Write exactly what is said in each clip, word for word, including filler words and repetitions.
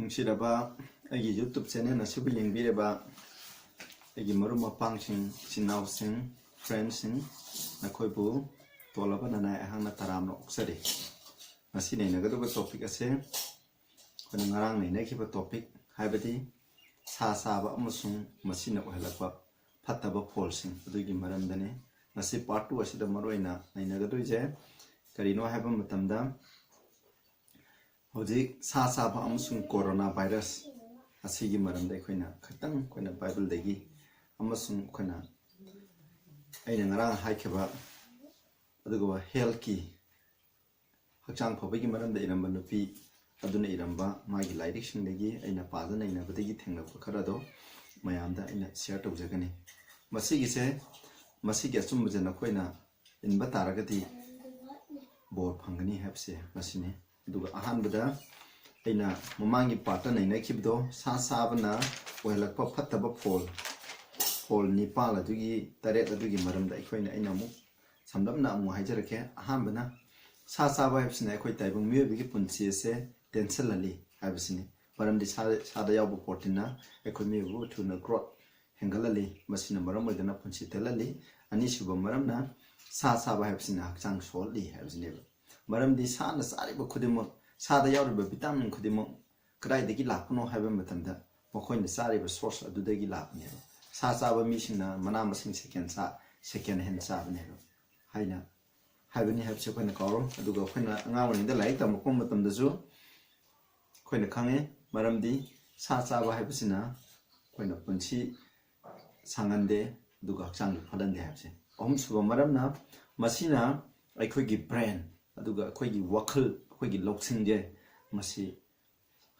ꯅꯨꯡꯁꯤꯔꯕ ꯑꯩꯒꯤ YouTube channel ꯑꯁꯤꯕꯨ ꯌꯦꯡꯕꯤꯔꯤꯕ ꯑꯩꯒꯤ ꯃꯔꯨꯞ ꯃꯄꯥꯡꯁꯤꯡ, ꯏꯆꯤꯟ ꯏꯅꯥꯎꯁꯤꯡ, friendꯁꯤꯡ, ꯅꯈꯣꯏꯕꯨ ꯇꯣꯜꯂꯕ ꯅꯅꯥꯏ ꯑꯩꯍꯥꯛꯅ ꯇꯔꯥꯝꯅ ꯑꯣꯛꯆꯔꯤ꯫ ꯉꯁꯤ ꯅꯩꯅꯒꯗꯧꯕ topic ꯑꯁꯦ ꯑꯩꯈꯣꯏꯅ ꯉꯔꯥꯡ ꯅꯩꯅꯈꯤꯕ topic, ꯍꯥꯏꯕꯗꯤ ꯁꯥ ꯆꯥꯕ ꯑꯃꯁꯨꯡ ꯃꯁꯤꯅ ꯑꯣꯏꯍꯜꯂꯛꯄ ꯐꯠꯇꯕ ꯐꯣꯜꯁꯤꯡ ꯑꯗꯨꯒꯤ ꯃꯔꯝꯗꯅꯤ꯫ ꯉꯁꯤ part two ꯑꯁꯤꯗ ꯃꯔꯨꯑꯣꯏꯅ ꯅꯩꯅꯒꯗꯣꯏꯁꯦ ꯀꯔꯤꯅꯣ ꯍꯥꯏꯕ ꯃꯇꯝꯗ, ꯍꯧꯖꯤꯛ ꯁꯥ ꯆꯥꯕ ꯑꯃꯁꯨꯡ corona virus ꯑꯁꯤꯒꯤ ꯃꯔꯝꯗ ꯑꯩꯈꯣꯏꯅ ꯈꯤꯇꯪ, ꯑꯩꯈꯣꯏꯅ Bibleꯗꯒꯤ ꯑꯃꯁꯨꯡ ꯑꯩꯈꯣꯏꯅ, ꯑꯩꯅ ꯉꯔꯥꯡ ꯍꯥꯏꯈꯤꯕ, ꯑꯗꯨꯒ healthꯀꯤ, ꯍꯛꯆꯥꯡ ꯐꯕꯒꯤ ꯃꯔꯝꯗ ꯏꯔꯝꯕ ꯅꯨꯄꯤ ꯑꯗꯨꯅ ꯏꯔꯝꯕ ꯃꯥꯒꯤ ꯂꯥꯏꯔꯤꯛꯁꯤꯡꯗꯒꯤ ꯑꯩꯅ ꯄꯥꯖ ꯅꯩꯅꯕꯗꯒꯤ ꯊꯦꯡꯅꯕ ꯈꯔꯗꯣ ꯃꯌꯥꯝꯗ ꯑꯩꯅ share ꯇꯧꯖꯒꯅꯤ꯫ ꯃꯁꯤꯒꯤꯁꯦ, ꯃꯁꯤꯒꯤ ꯑꯆꯨꯝꯕꯁꯦ ꯅꯈꯣꯏꯅ ꯏꯟꯕ ꯇꯥꯔꯒꯗꯤ ꯕꯣꯔ ꯐꯪꯒꯅꯤ ꯍꯥꯏꯕꯁꯦ ꯃꯁꯤꯅꯤ꯫ ꯑꯗꯨꯒ ꯑꯍꯥꯟꯕꯗ ꯑꯩꯅ ꯃꯃꯥꯡꯒꯤ partꯇ ꯅꯩꯅꯈꯤꯕꯗꯣ, ꯁꯥ ꯆꯥꯕꯅ ꯑꯣꯏꯍꯜꯂꯛꯄ ꯐꯠꯇꯕ ꯐꯣꯜ, ꯐꯣꯜ ꯅꯤꯄꯥꯜ ꯑꯗꯨꯒꯤ, ꯇꯔꯦꯠ ꯑꯗꯨꯒꯤ ꯃꯔꯝꯗ ꯑꯩꯈꯣꯏꯅ, ꯑꯩꯅ ꯑꯃꯨꯛ ꯁꯝꯂꯞꯅ ꯑꯃꯨꯛ ꯍꯥꯏꯖꯔꯛꯀꯦ꯫ ꯑꯍꯥꯟꯕꯅ, ꯁꯥ ꯆꯥꯕ ꯍꯥꯏꯕꯁꯤꯅ ꯑꯩꯈꯣꯏ ꯇꯥꯏꯕꯪ ꯃꯤꯑꯣꯏꯕꯒꯤ ꯄꯨꯟꯁꯤ ꯑꯁꯦ ꯇꯦꯟꯁꯤꯜꯍꯜꯂꯤ ꯍꯥꯏꯕꯁꯤꯅꯤ꯫ ꯃꯔꯝꯗꯤ ꯁꯥ-, ꯁꯥꯗ ꯌꯥꯎꯕ proteinꯅ ꯑꯩꯈꯣꯏ ꯃꯤꯑꯣꯏꯕꯕꯨ ꯊꯨꯅ growth ꯍꯦꯟꯒꯠꯍꯜꯂꯤ꯫ ꯃꯁꯤꯅ ꯃꯔꯝ ꯑꯣꯏꯗꯨꯅ ꯄꯨꯟꯁꯤ ꯇꯦꯜꯍꯜꯂꯤ꯫ ꯑꯅꯤꯁꯨꯕ ꯃꯔꯝꯅ, ꯁꯥ ꯆꯥꯕ ꯍꯥꯏꯕꯁꯤꯅ ꯍꯛꯆꯥꯡ ꯁꯣꯛꯍꯜꯂꯤ ꯍꯥꯏꯕꯁꯤꯅꯦꯕ꯫ ꯃꯔꯝꯗꯤ ꯁꯥꯅ ꯆꯥꯔꯤꯕ ꯈꯨꯗꯤꯡꯃꯛ, ꯁꯥꯗ ꯌꯥꯎꯔꯤꯕ vitamin ꯈꯨꯗꯤꯡꯃꯛ ꯀꯗꯥꯏꯗꯒꯤ ꯂꯥꯛꯄꯅꯣ ꯍꯥꯏꯕ ꯃꯇꯝꯗ, ꯃꯈꯣꯏꯅ ꯆꯥꯔꯤꯕ source ꯑꯗꯨꯗꯒꯤ ꯂꯥꯛꯄꯅꯦꯕ꯫ ꯁꯥ ꯆꯥꯕ ꯃꯤꯁꯤꯡꯅ ꯃꯅꯥ ꯃꯁꯤꯡ second ꯆꯥ-, second hand ꯆꯥꯕꯅꯦꯕ ꯍꯥꯏꯅ ꯍꯥꯏꯕꯅꯤ ꯍꯥꯏꯕꯁꯦ ꯑꯩꯈꯣꯏꯅ ꯀꯥꯎꯔꯣꯏ꯫ ꯑꯗꯨꯒ ꯑꯩꯈꯣꯏꯅ ꯑꯉꯥꯡ ꯑꯣꯏꯔꯤꯉꯩꯗ ꯂꯥꯏꯔꯤꯛ ꯇꯝꯃꯛꯄ ꯃꯇꯝꯗꯁꯨ ꯑꯩꯈꯣꯏꯅ ꯈꯪꯉꯦ, ꯃꯔꯝꯗꯤ ꯁꯥ ꯆꯥꯕ ꯍꯥꯏꯕꯁꯤꯅ ꯑꯩꯈꯣꯏꯅ ꯄꯨꯟꯁꯤ ꯁꯥꯡꯍꯟꯗꯦ, ꯑꯗꯨꯒ ꯍꯛꯆꯥꯡꯁꯨ ꯐꯠꯍꯟꯗꯦ ꯍꯥꯏꯕꯁꯦ꯫ ꯑꯍꯨꯝꯁꯨꯕ ꯃꯔꯝꯅ, ꯃꯁꯤꯅ ꯑꯩꯈꯣꯏꯒꯤ brain, ꯑꯗꯨꯒ ꯑꯩꯈꯣꯏꯒꯤ ꯋꯥꯈꯜ, ꯑꯩꯈꯣꯏꯒꯤ ꯂꯧꯁꯤꯡꯁꯦ, ꯃꯁꯤ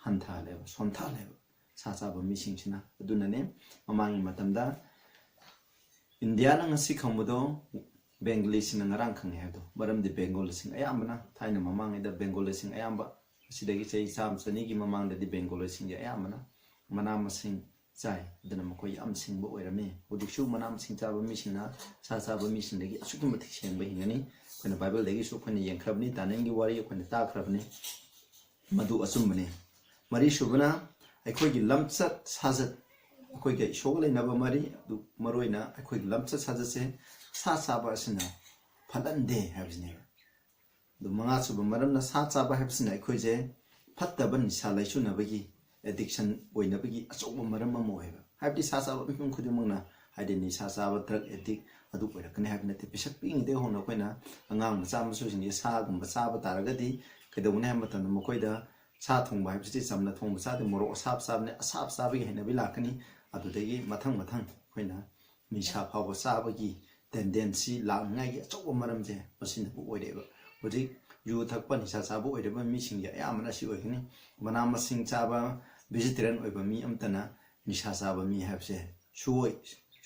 ꯍꯟꯊꯍꯜꯂꯦꯕ, ꯁꯣꯟꯊꯍꯜꯂꯦꯕ ꯁꯥ ꯆꯥꯕ ꯃꯤꯁꯤꯡꯁꯤꯅ꯫ ꯑꯗꯨꯅꯅꯦ ꯃꯃꯥꯡꯒꯤ ꯃꯇꯝꯗ ꯏꯟꯗꯤꯌꯥꯅ ꯉꯁꯤ ꯈꯪꯕꯗꯣ ꯕꯦꯡꯒꯣꯂꯤꯁꯤꯡꯅ ꯉꯔꯥꯡ ꯈꯪꯉꯦ ꯍꯥꯏꯕꯗꯣ꯫ ꯃꯔꯝꯗꯤ ꯕꯦꯡꯒꯣꯂꯤꯁꯤꯡ ꯑꯌꯥꯝꯕꯅ, ꯊꯥꯏꯅ ꯃꯃꯥꯡꯉꯩꯗ ꯕꯦꯡꯒꯣꯂꯤꯁꯤꯡ ꯑꯌꯥꯝꯕ, ꯑꯁꯤꯗꯒꯤ ꯆꯍꯤ ꯆꯥꯝꯃ ꯆꯅꯤꯒꯤ ꯃꯃꯥꯡꯗꯗꯤ ꯕꯦꯡꯒꯣꯂꯤꯁꯤꯡꯁꯦ ꯑꯌꯥꯝꯕꯅ ꯃꯅꯥ ꯃꯁꯤꯡ ꯆꯥꯏ꯫ ꯑꯗꯨꯅ ꯃꯈꯣꯏ ꯌꯥꯝ ꯁꯤꯡꯕ ꯑꯣꯏꯔꯝꯃꯤ꯫ ꯍꯧꯖꯤꯛꯁꯨ ꯃꯅꯥ ꯃꯁꯤꯡ ꯆꯥꯕ ꯃꯤꯁꯤꯡꯅ ꯁꯥ ꯆꯥꯕ ꯃꯤꯁꯤꯡꯗꯒꯤ ꯑꯁꯨꯛꯀꯤ ꯃꯇꯤꯛ ꯁꯦꯡꯕ ꯍꯤꯡꯒꯅꯤ꯫ ꯑꯩꯈꯣꯏꯅ ꯕꯥꯏꯕꯜꯗꯒꯤꯁꯨ ꯑꯩꯈꯣꯏꯅ ꯌꯦꯡꯈ꯭ꯔꯕꯅꯤ, ꯗꯥꯅꯤꯌꯦꯜꯒꯤ ꯋꯥꯔꯤ ꯑꯩꯈꯣꯏꯅ ꯇꯥꯈ꯭ꯔꯕꯅꯤ꯫ ꯃꯗꯨ ꯑꯆꯨꯝꯕꯅꯤ꯫ ꯃꯔꯤꯁꯨꯕꯅ ꯑꯩꯈꯣꯏꯒꯤ ꯂꯝꯆꯠ ꯁꯥꯖꯠ, ꯑꯩꯈꯣꯏꯒ ꯏꯁꯣꯔꯒ ꯂꯩꯅꯕ ꯃꯔꯤ, ꯑꯗꯨ ꯃꯔꯨꯑꯣꯏꯅ ꯑꯩꯈꯣꯏꯒꯤ ꯂꯝꯆꯠ ꯁꯥꯖꯠꯁꯦ ꯁꯥ ꯆꯥꯕ ꯑꯁꯤꯅ ꯐꯠꯍꯟꯗꯦ ꯍꯥꯏꯕꯁꯤꯅꯦꯕ꯫ ꯑꯗꯨ ꯃꯉꯥꯁꯨꯕ ꯃꯔꯝꯅ ꯁꯥ ꯆꯥꯕ ꯍꯥꯏꯕꯁꯤꯅ ꯑꯩꯈꯣꯏꯁꯦ ꯐꯠꯇꯕ ꯅꯤꯁꯥ ꯂꯩꯆꯨꯅꯕꯒꯤ, addiction ꯑꯣꯏꯅꯕꯒꯤ ꯑꯆꯧꯕ ꯃꯔꯝ ꯑꯃ ꯑꯣꯏꯕ꯫ ꯍꯥꯏꯕꯗꯤ ꯁꯥ ꯆꯥꯕ ꯃꯤꯄꯨꯝ ꯈꯨꯗꯤꯡꯃꯛꯅ ꯍꯥꯏꯗꯤ ꯅꯤꯁꯥ ꯆꯥꯕ, drug addict ꯑꯗꯨ ꯑꯣꯏꯔꯛꯀꯅꯤ ꯍꯥꯏꯕ ꯅꯠꯇꯦ꯫ ꯄꯤꯁꯛ ꯄꯤꯛꯏꯉꯩꯗꯒꯤ ꯍꯧꯅ ꯑꯩꯈꯣꯏꯅ ꯑꯉꯥꯡ ꯃꯆꯥ ꯃꯁꯨꯁꯤꯡꯁꯦ ꯁꯥꯒꯨꯝꯕ ꯆꯥꯕ ꯇꯥꯔꯒꯗꯤ ꯀꯩꯗꯧꯒꯅꯤ ꯍꯥꯏꯕ ꯃꯇꯝꯗ ꯃꯈꯣꯏꯗ ꯁꯥ ꯊꯣꯡꯕ ꯍꯥꯏꯕꯁꯤꯗꯤ ꯆꯝꯅ ꯊꯣꯡꯕ ꯆꯥꯗꯦ, ꯃꯣꯔꯣꯛ ꯑꯁꯥꯕ ꯆꯥꯕꯅꯤ, ꯑꯁꯥꯕ ꯆꯥꯕꯒꯤ ꯍꯩꯅꯕꯤ ꯂꯥꯛꯀꯅꯤ꯫ ꯑꯗꯨꯗꯒꯤ ꯃꯊꯪ ꯃꯊꯪ ꯑꯩꯈꯣꯏꯅ ꯅꯤꯁꯥ ꯐꯥꯎꯕ ꯆꯥꯕꯒꯤ tendency ꯂꯥꯛꯅꯤꯡꯉꯥꯏꯒꯤ ꯑꯆꯧꯕ ꯃꯔꯝꯁꯦ ꯃꯁꯤꯅꯕꯨ ꯑꯣꯏꯔꯛꯑꯦꯕ꯫ ꯍꯧꯖꯤꯛ ꯌꯨ ꯊꯛꯄ, ꯅꯤꯁꯥ ꯆꯥꯕ ꯑꯣꯏꯔꯤꯕ ꯃꯤꯁꯤꯡꯒꯤ ꯑꯌꯥꯝꯕꯅ ꯑꯁꯤ ꯑꯣꯏꯒꯅꯤ꯫ ꯃꯅꯥ ꯃꯁꯤꯡ ꯆꯥꯕ, vegetarian ꯑꯣꯏꯕ ꯃꯤ ꯑꯃꯠꯇꯅ ꯅꯤꯁꯥ ꯆꯥꯕ ꯃꯤ ꯍꯥꯏꯕꯁꯦ ꯁꯨꯡꯑꯣꯏ,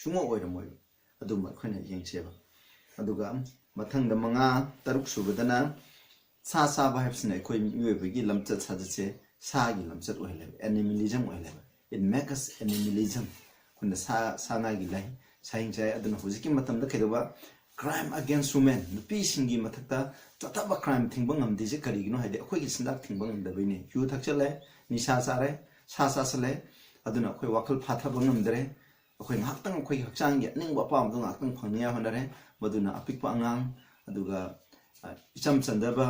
ꯁꯨꯡꯑꯣꯏ ꯑꯣꯏꯔꯝꯃꯣꯏꯕ꯫ ꯑꯗꯨꯝꯕ ꯑꯩꯈꯣꯏꯅ ꯌꯦꯡꯁꯦꯕ꯫ ꯑꯗꯨꯒ ꯃꯊꯪꯗ ꯃꯉꯥ, ꯇꯔꯨꯛ ꯁꯨꯕꯗꯅ ꯁꯥ ꯆꯥꯕ ꯍꯥꯏꯕꯁꯤꯅ ꯑꯩꯈꯣꯏ ꯃꯤꯑꯣꯏꯕꯒꯤ ꯂꯝꯆꯠ ꯁꯥꯖꯠꯁꯦ ꯁꯥꯒꯤ ꯂꯝꯆꯠ ꯑꯣꯏꯍꯜꯂꯦꯕ, animalism ꯑꯣꯏꯍꯜꯂꯦꯕ꯫ It makes us animalism꯫ ꯑꯩꯈꯣꯏꯅ ꯁꯥ, ꯁꯥ ꯉꯥꯒꯤ ꯂꯥꯏ, ꯁꯥꯍꯤꯡ ꯆꯥꯏ꯫ ꯑꯗꯨꯅ ꯍꯧꯖꯤꯛꯀꯤ ꯃꯇꯝꯗ ꯀꯩꯗꯧꯕ, crime against women, ꯅꯨꯄꯤꯁꯤꯡꯒꯤ ꯃꯊꯛꯇ ꯆꯠꯊꯕ crime ꯊꯤꯡꯕ ꯉꯝꯗ꯭ꯔꯤꯁꯦ ꯀꯔꯤꯒꯤꯅꯣ ꯍꯥꯏꯗꯤ ꯑꯩꯈꯣꯏꯒꯤ ꯆꯤꯟꯖꯥꯛ ꯊꯤꯡꯕ ꯉꯝꯗꯕꯩꯅꯦ꯫ ꯌꯨ ꯊꯛꯆꯜꯂꯦ, ꯅꯤꯁꯥ ꯆꯥꯔꯦ, ꯁꯥ ꯆꯥꯁꯜꯂꯦ, ꯑꯗꯨꯅ ꯑꯩꯈꯣꯏ ꯋꯥꯈꯜ ꯐꯥꯊꯕ ꯉꯝꯗ꯭ꯔꯦ꯫ ꯑꯩꯈꯣꯏ ꯉꯥꯏꯍꯥꯛꯇꯪ ꯑꯩꯈꯣꯏꯒꯤ ꯍꯛꯆꯥꯡꯒꯤ ꯑꯅꯤꯡꯕ ꯑꯄꯥꯝꯕꯗꯣ ꯉꯥꯏꯍꯥꯛꯇꯪ ꯐꯪꯅꯤꯡꯉꯥꯏ ꯍꯣꯠꯅꯔꯦ꯫ ꯃꯗꯨꯅ ꯑꯄꯤꯛꯄ ꯑꯉꯥꯡ, ꯑꯗꯨꯒ, ꯑ, ꯏꯆꯝ ꯆꯟꯗꯕ,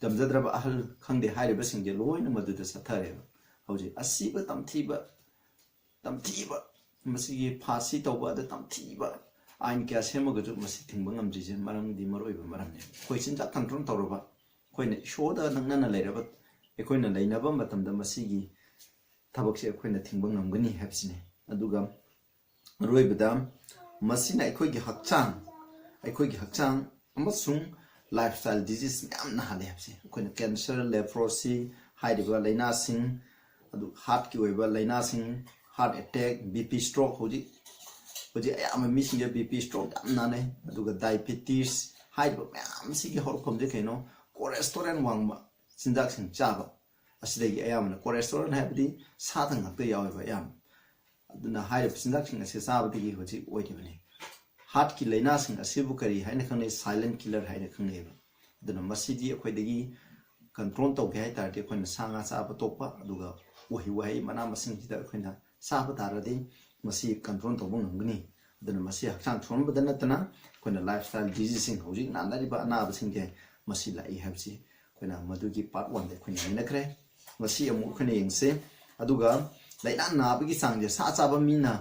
ꯆꯝꯖꯗ꯭ꯔꯕ ꯑꯍꯜ ꯈꯪꯗꯦ, ꯍꯥꯏꯔꯤꯕꯁꯤꯡꯁꯦ ꯂꯣꯏꯅ ꯃꯗꯨꯗ ꯆꯠꯊꯔꯦꯕ꯫ ꯍꯧꯖꯤꯛ ꯑꯁꯤꯕ ꯇꯝꯊꯤꯕ, ꯇꯝꯊꯤꯕ, ꯃꯁꯤꯒꯤ ꯐꯥꯁꯤ ꯇꯧꯕ ꯑꯗ ꯇꯝꯊꯤꯕ ꯑꯥꯏꯟ ꯀꯌꯥ ꯁꯦꯝꯃꯒꯁꯨ ꯃꯁꯤ ꯊꯤꯡꯕ ꯉꯝꯗ꯭ꯔꯤꯁꯦ ꯃꯔꯝꯗꯤ ꯃꯔꯨꯑꯣꯏꯕ ꯃꯔꯝꯅꯦꯕ꯫ ꯑꯩꯈꯣꯏ ꯆꯤꯟꯖꯥꯛ control ꯇꯧꯔꯕ, ꯑꯩꯈꯣꯏꯅ ꯏꯁꯣꯔꯗ ꯅꯛꯅꯅ ꯂꯩꯔꯕ, ꯑꯩꯈꯣꯏꯅ ꯂꯩꯅꯕ ꯃꯇꯝꯗ ꯃꯁꯤꯒꯤ ꯊꯕꯛꯁꯦ ꯑꯩꯈꯣꯏꯅ ꯊꯤꯡꯕ ꯉꯝꯒꯅꯤ ꯍꯥꯏꯕꯁꯤꯅꯤ꯫ ꯑꯗꯨꯒ ꯑꯔꯣꯏꯕꯗ ꯃꯁꯤꯅ ꯑꯩꯈꯣꯏꯒꯤ ꯍꯛꯆꯥꯡ, ꯑꯩꯈꯣꯏꯒꯤ ꯍꯛꯆꯥꯡ ꯑꯃꯁꯨꯡ lifestyle disease ꯃꯌꯥꯝ ꯅꯥꯍꯜꯂꯦ ꯍꯥꯏꯕꯁꯦ꯫ ꯑꯩꯈꯣꯏꯅ cancer, leprosy ꯍꯥꯏꯔꯤꯕ ꯂꯥꯏꯅꯥꯁꯤꯡ, ꯑꯗꯨ heartꯀꯤ ꯑꯣꯏꯕ ꯂꯥꯏꯅꯥꯁꯤꯡ, heart attack, B P stroke, ꯍꯧꯖꯤꯛ, ꯍꯧꯖꯤꯛ ꯑꯌꯥꯝꯕ ꯃꯤꯁꯤꯡꯁꯦ B P stroke ꯌꯥꯝ ꯅꯥꯅꯩ꯫ ꯑꯗꯨꯒ diabetes ꯍꯥꯏꯔꯤꯕ ꯃꯌꯥꯝꯁꯤꯒꯤ ꯍꯧꯔꯛꯐꯝꯁꯦ ꯀꯩꯅꯣ? Cholesterol ꯋꯥꯡꯕ ꯆꯤꯟꯖꯥꯛꯁꯤꯡ ꯆꯥꯕ꯫ ꯑꯁꯤꯗꯒꯤ ꯑꯌꯥꯝꯕꯅ cholesterol ꯍꯥꯏꯕꯗꯤ ꯁꯥꯗ ꯉꯥꯛꯇ ꯌꯥꯎꯋꯦꯕ ꯑꯌꯥꯝꯕ꯫ ꯑꯗꯨꯅ ꯍꯥꯏꯔꯤꯕ ꯆꯤꯟꯖꯥꯛꯁꯤꯡ ꯑꯁꯤ ꯆꯥꯕꯗꯒꯤ ꯍꯧꯖꯤꯛ ꯑꯣꯏꯔꯤꯕꯅꯤ꯫ Heartꯀꯤ ꯂꯥꯏꯅꯥꯁꯤꯡ ꯑꯁꯤꯕꯨ ꯀꯔꯤ ꯍꯥꯏꯅ ꯈꯪꯅꯩ? Silent killer ꯍꯥꯏꯅ ꯈꯪꯅꯩꯕ꯫ ꯑꯗꯨꯅ ꯃꯁꯤꯗꯤ ꯑꯩꯈꯣꯏꯗꯒꯤ ꯀꯟꯇ꯭ꯔꯣꯜ ꯇꯧꯒꯦ ꯍꯥꯏ ꯇꯥꯔꯗꯤ ꯑꯩꯈꯣꯏꯅ ꯁꯥ ꯉꯥ ꯆꯥꯕ ꯇꯣꯛꯄ, ꯑꯗꯨꯒ ꯎꯍꯩ ꯋꯥꯍꯩ ꯃꯅꯥ ꯃꯁꯤꯡꯁꯤꯗ ꯑꯩꯈꯣꯏꯅ ꯆꯥꯕ ꯇꯥꯔꯗꯤ ꯃꯁꯤ ꯀꯟꯇ꯭ꯔꯣꯜ ꯇꯧꯕ ꯉꯝꯒꯅꯤ꯫ ꯑꯗꯨꯅ ꯃꯁꯤ ꯍꯛꯆꯥꯡ ꯁꯣꯟꯕꯗ ꯅꯠꯇꯅ ꯑꯩꯈꯣꯏꯅ ꯂꯥꯏꯐ ꯁ꯭ꯇꯥꯏꯜ ꯗꯤꯖꯤꯖꯁꯤꯡ, ꯍꯧꯖꯤꯛ ꯅꯥꯅꯔꯤꯕ ꯑꯅꯥꯕꯁꯤꯡꯁꯦ ꯃꯁꯤ ꯂꯥꯛꯏ ꯍꯥꯏꯕꯁꯤ ꯑꯩꯈꯣꯏꯅ ꯃꯗꯨꯒꯤ ꯄꯥꯔꯠ ꯋꯥꯟꯗ ꯑꯩꯈꯣꯏꯅ ꯅꯩꯅꯈ꯭ꯔꯦ꯫ ꯉꯁꯤ ꯑꯃꯨꯛ ꯑꯩꯈꯣꯏꯅ ꯌꯦꯡꯁꯤ꯫ ꯑꯗꯨꯒ ꯂꯥꯏꯅꯥ ꯅꯥꯕꯒꯤ ꯆꯥꯡꯁꯦ, ꯁꯥ ꯆꯥꯕ ꯃꯤꯅ,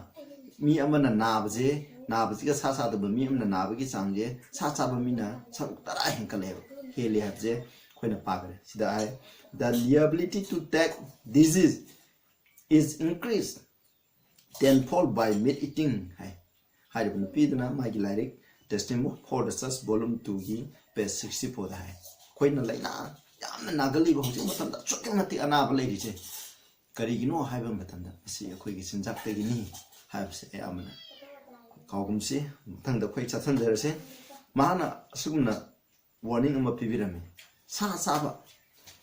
ꯃꯤ ꯑꯃꯅ ꯅꯥꯕꯁꯦ, ꯅꯥꯕꯁꯤꯒ ꯁꯥ ꯆꯥꯗꯕ ꯃꯤ ꯑꯃꯅ ꯅꯥꯕꯒꯤ ꯆꯥꯡꯁꯦ ꯁꯥ ꯆꯥꯕ ꯃꯤꯅ ꯁꯔꯨꯛ ꯇꯔꯥ ꯍꯦꯟꯀꯠꯂꯦꯕ, ꯍꯦꯜꯂꯦ ꯍꯥꯏꯕꯁꯦ ꯑꯩꯈꯣꯏꯅ ꯄꯥꯈ꯭ꯔꯦ꯫ ꯁꯤꯗ ꯍꯥꯏ, "The liability to take disease is increased tenfold by meat eating" ꯍꯥꯏ꯫ ꯍꯥꯏꯔꯤꯕ ꯅꯨꯄꯤꯗꯨꯅ ꯃꯥꯒꯤ ꯂꯥꯏꯔꯤꯛ Testimony for the Church Volume two ꯒꯤ ꯄꯦꯖ ꯁꯤꯛꯁꯇꯤ ꯐꯣꯔꯗ ꯍꯥꯏ꯫ ꯑꯩꯈꯣꯏꯅ ꯂꯥꯏꯅꯥ ꯌꯥꯝꯅ ꯅꯥꯒꯜꯂꯤꯕ, ꯍꯧꯖꯤꯛ ꯃꯇꯝꯗ ꯑꯁꯨꯛꯀꯤ ꯃꯇꯤꯛ ꯑꯅꯥꯕ ꯂꯩꯔꯤꯁꯦ ꯀꯔꯤꯒꯤꯅꯣ ꯍꯥꯏꯕ ꯃꯇꯝꯗ ꯃꯁꯤ ꯑꯩꯈꯣꯏꯒꯤ ꯆꯤꯟꯖꯥꯛꯇꯒꯤꯅꯤ ꯍꯥꯏꯕꯁꯦ ꯑꯌꯥꯝꯕꯅ ꯀꯥꯎꯒꯨꯝꯁꯤ꯫ ꯃꯊꯪꯗ ꯑꯩꯈꯣꯏ ꯆꯠꯊꯟꯖꯔꯁꯦ꯫ ꯃꯍꯥꯛꯅ ꯑꯁꯤꯒꯨꯝꯅ ꯋꯥꯔꯅꯤꯡ ꯑꯃ ꯄꯤꯕꯤꯔꯝꯃꯤ꯫ ꯁꯥ ꯆꯥꯕ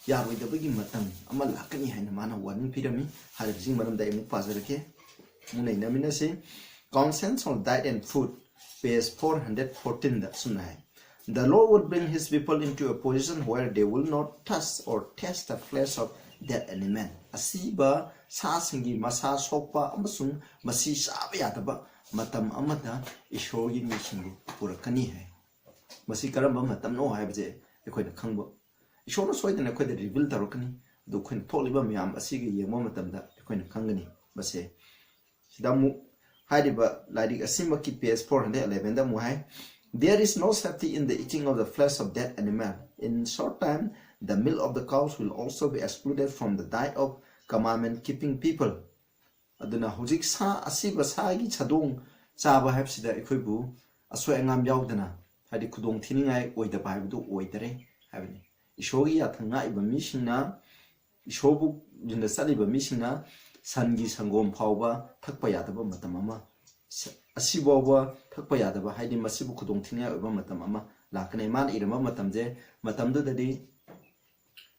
ꯌꯥꯔꯣꯏꯗꯕꯒꯤ ꯃꯇꯝ ꯑꯃ ꯂꯥꯛꯀꯅꯤ ꯍꯥꯏꯅ ꯃꯥꯅ ꯋꯥꯔꯅꯤꯡ ꯄꯤꯔꯝꯃꯤ꯫ ꯍꯥꯏꯔꯤꯕꯁꯤꯒꯤ ꯃꯔꯝꯗ ꯑꯩ ꯑꯃꯨꯛ ꯄꯥꯖꯔꯛꯀꯦ, ꯑꯃꯨꯛ ꯅꯩꯅꯃꯤꯟꯅꯁꯤ꯫ Counsels on Diet and Food, page four hundred fourteen ꯗ ꯑꯁꯨꯝꯅ ꯍꯥꯏ, "The Lord would bring his people into a position where they will not touch or taste the flesh of dead animal." ꯑꯁꯤꯕ ꯁꯥꯁꯤꯡꯒꯤ ꯃꯁꯥ ꯁꯣꯛꯄ ꯑꯃꯁꯨꯡ ꯃꯁꯤ ꯆꯥꯕ ꯌꯥꯗꯕ ꯃꯇꯝ ꯑꯃꯗ ꯏꯁꯣꯔꯒꯤ ꯃꯤꯁꯤꯡꯕꯨ ꯄꯨꯔꯛꯀꯅꯤ ꯍꯥꯏ꯫ ꯃꯁꯤ ꯀꯔꯝꯕ ꯃꯇꯝꯅꯣ ꯍꯥꯏꯕꯁꯦ ꯑꯩꯈꯣꯏꯅ ꯈꯪꯕ, ꯏꯁꯣꯔꯅ ꯁꯣꯏꯗꯅ ꯑꯩꯈꯣꯏꯗ ꯔꯤꯚꯤꯜ ꯇꯧꯔꯛꯀꯅꯤ꯫ ꯑꯗꯨ ꯑꯩꯈꯣꯏꯅ ꯊꯣꯛꯂꯤꯕ ꯃꯌꯥꯝ ꯑꯁꯤꯒ ꯌꯦꯡꯕ ꯃꯇꯝꯗ ꯑꯩꯈꯣꯏꯅ ꯈꯪꯒꯅꯤ꯫ ꯃꯁꯦ ꯁꯤꯗ ꯑꯃꯨꯛ ꯍꯥꯏꯔꯤꯕ ꯂꯥꯏꯔꯤꯛ ꯑꯁꯤꯃꯛꯀꯤ ꯄꯦꯖ ꯐꯣꯔ ꯍꯟꯗ꯭ꯔꯦꯠ ꯑꯦꯂꯦꯚꯦꯟꯗ ꯑꯃꯨꯛ ꯍꯥꯏ, "There is no safety in the eating of the flesh of dead animal. In short time, the milk of the cows will also be excluded from the diet of commandment keeping people." ꯑꯗꯨꯅ ꯍꯧꯖꯤꯛ ꯁꯥ, ꯑꯁꯤꯕ ꯁꯥꯒꯤ ꯁꯥꯗꯣꯡ ꯆꯥꯕ ꯍꯥꯏꯕꯁꯤꯗ ꯑꯩꯈꯣꯏꯕꯨ ꯑꯁꯣꯏ ꯑꯉꯥꯝ ꯌꯥꯎꯗꯅ, ꯍꯥꯏꯗꯤ ꯈꯨꯗꯣꯡ ꯊꯤꯅꯤꯡꯉꯥꯏ ꯑꯣꯏꯗꯕ ꯍꯥꯏꯕꯗꯨ ꯑꯣꯏꯗꯔꯦ ꯍꯥꯏꯕꯅꯤ꯫ ꯏꯁꯣꯔꯒꯤ ꯌꯥꯊꯪ ꯉꯥꯛꯏꯕ ꯃꯤꯁꯤꯡꯅ, ꯏꯁꯣꯔꯕꯨ ꯏꯟꯗ ꯆꯠꯂꯤꯕ ꯃꯤꯁꯤꯡꯅ ꯁꯟꯒꯤ ꯁꯪꯒꯣꯝ ꯐꯥꯎꯕ ꯊꯛꯄ ꯌꯥꯗꯕ ꯃꯇꯝ ꯑꯃ, ꯁ-, ꯑꯁꯤꯐꯥꯎꯕ ꯊꯛꯄ ꯌꯥꯗꯕ, ꯍꯥꯏꯗꯤ ꯃꯁꯤꯕꯨ ꯈꯨꯗꯣꯡ ꯊꯤꯅꯤꯡꯉꯥꯏ ꯑꯣꯏꯕ ꯃꯇꯝ ꯑꯃ ꯂꯥꯛꯀꯅꯤ꯫ ꯃꯥꯅ ꯏꯔꯝꯕ ꯃꯇꯝꯁꯦ, ꯃꯇꯝꯗꯨꯗꯗꯤ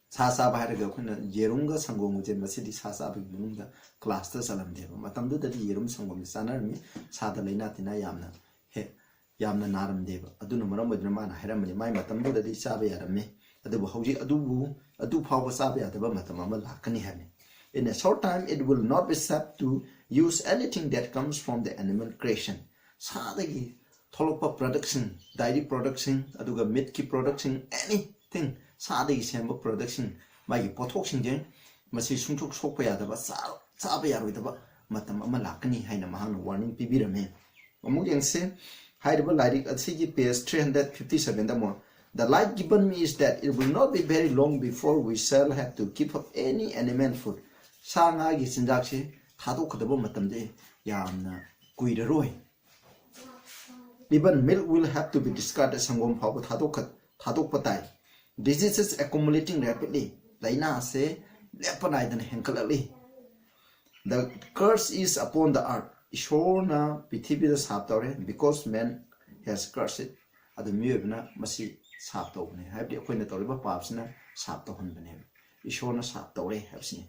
ꯁꯥ ꯆꯥꯕ ꯍꯥꯏꯔꯒ ꯑꯩꯈꯣꯏꯅ ꯌꯦꯔꯨꯝꯒ ꯁꯪꯒꯣꯝꯒꯁꯦ, ꯃꯁꯤꯗꯤ ꯁꯥ ꯆꯥꯕꯒꯤ ꯃꯅꯨꯡꯗ ꯀ꯭ꯂꯥꯁꯇ ꯆꯜꯂꯝꯗꯦꯕ꯫ ꯃꯇꯝꯗꯨꯗꯗꯤ ꯌꯦꯔꯨꯝ ꯁꯪꯒꯣꯝꯁꯦ ꯆꯥꯅꯔꯝꯃꯤ꯫ ꯁꯥꯗ ꯂꯥꯏꯅꯥ ꯇꯤꯟꯅꯥ ꯌꯥꯝꯅ ꯍꯦ-, ꯌꯥꯝꯅ ꯅꯥꯔꯝꯗꯦꯕ꯫ ꯑꯗꯨꯅ ꯃꯔꯝ ꯑꯣꯏꯗꯨꯅ ꯃꯥꯅ ꯍꯥꯏꯔꯝꯕꯅꯤ, ꯃꯥꯏ ꯃꯇꯝꯗꯨꯗꯗꯤ ꯆꯥꯕ ꯌꯥꯔꯝꯃꯤ꯫ ꯑꯗꯨꯕꯨ ꯍꯧꯖꯤꯛ ꯑꯗꯨꯕꯨ ꯑꯗꯨ ꯐꯥꯎꯕ ꯆꯥꯕ ꯌꯥꯗꯕ ꯃꯇꯝ ꯑꯃ ꯂꯥꯛꯀꯅꯤ ꯍꯥꯏꯕꯅꯤ꯫ In a short time, it will not be safe to use anything that comes from the animal creation. ꯁꯥꯗꯒꯤ ꯊꯣꯛꯂꯛꯄ productꯁꯤꯡ, dairy productꯁꯤꯡ, ꯑꯗꯨꯒ meatꯀꯤ productꯁꯤꯡ, anything, ꯁꯥꯗꯒꯤ ꯁꯦꯝꯕ productꯁꯤꯡ, ꯃꯥꯒꯤ ꯄꯣꯠꯊꯣꯛꯁꯤꯡꯁꯦ ꯃꯁꯤ ꯁꯨꯡꯁꯣꯛ ꯁꯣꯛꯄ ꯌꯥꯗꯕ, ꯆꯥ-, ꯆꯥꯕ ꯌꯥꯔꯣꯏꯗꯕ ꯃꯇꯝ ꯑꯃ ꯂꯥꯛꯀꯅꯤ ꯍꯥꯏꯅ ꯃꯍꯥꯛꯅ warning ꯄꯤꯕꯤꯔꯝꯃꯤ꯫ ꯑꯃꯨꯛ ꯌꯦꯡꯁꯤ, ꯍꯥꯏꯔꯤꯕ ꯂꯥꯏꯔꯤꯛ ꯑꯁꯤꯒꯤ page three hundred fifty sevenꯗ ꯑꯃꯨꯛ, "The light given me is that it will not be very long before we shall have to give up any animal food." ꯁꯥ ꯉꯥꯒꯤ ꯆꯤꯟꯖꯥꯛꯁꯤ ꯊꯥꯗꯣꯛꯀꯗꯕ ꯃꯇꯝꯗꯤ ꯌꯥꯝꯅ ꯀꯨꯏꯔꯔꯣꯏ꯫ Even milk will have to be discarded. ꯁꯪꯒꯣꯝ ꯐꯥꯎꯕ ꯊꯥꯗꯣꯛꯈ-, ꯊꯥꯗꯣꯛꯄ ꯇꯥꯏ꯫ Diseases accumulating rapidly. ꯂꯥꯏꯅꯥꯁꯦ ꯂꯦꯞꯄ ꯅꯥꯏꯗꯅ ꯍꯦꯟꯒꯠꯂꯛꯂꯤ꯫ The curse is upon the earth. ꯏꯁꯣꯔꯅ ꯄ꯭ꯔꯤꯊꯤꯕꯤꯗ ꯁꯥꯞ ꯇꯧꯔꯦ, because man has cursed it. ꯑꯗꯨ ꯃꯤꯑꯣꯏꯕꯅ ꯃꯁꯤ ꯁꯥꯞ ꯇꯧꯕꯅꯤ, ꯍꯥꯏꯕꯗꯤ ꯑꯩꯈꯣꯏꯅ ꯇꯧꯔꯤꯕ ꯄꯥꯞꯁꯤꯅ ꯁꯥꯞ ꯇꯧꯍꯟꯕꯅꯦꯕ꯫ ꯏꯁꯣꯔꯅ ꯁꯥꯞ ꯇꯧꯔꯦ ꯍꯥꯏꯕꯁꯤꯅꯤ꯫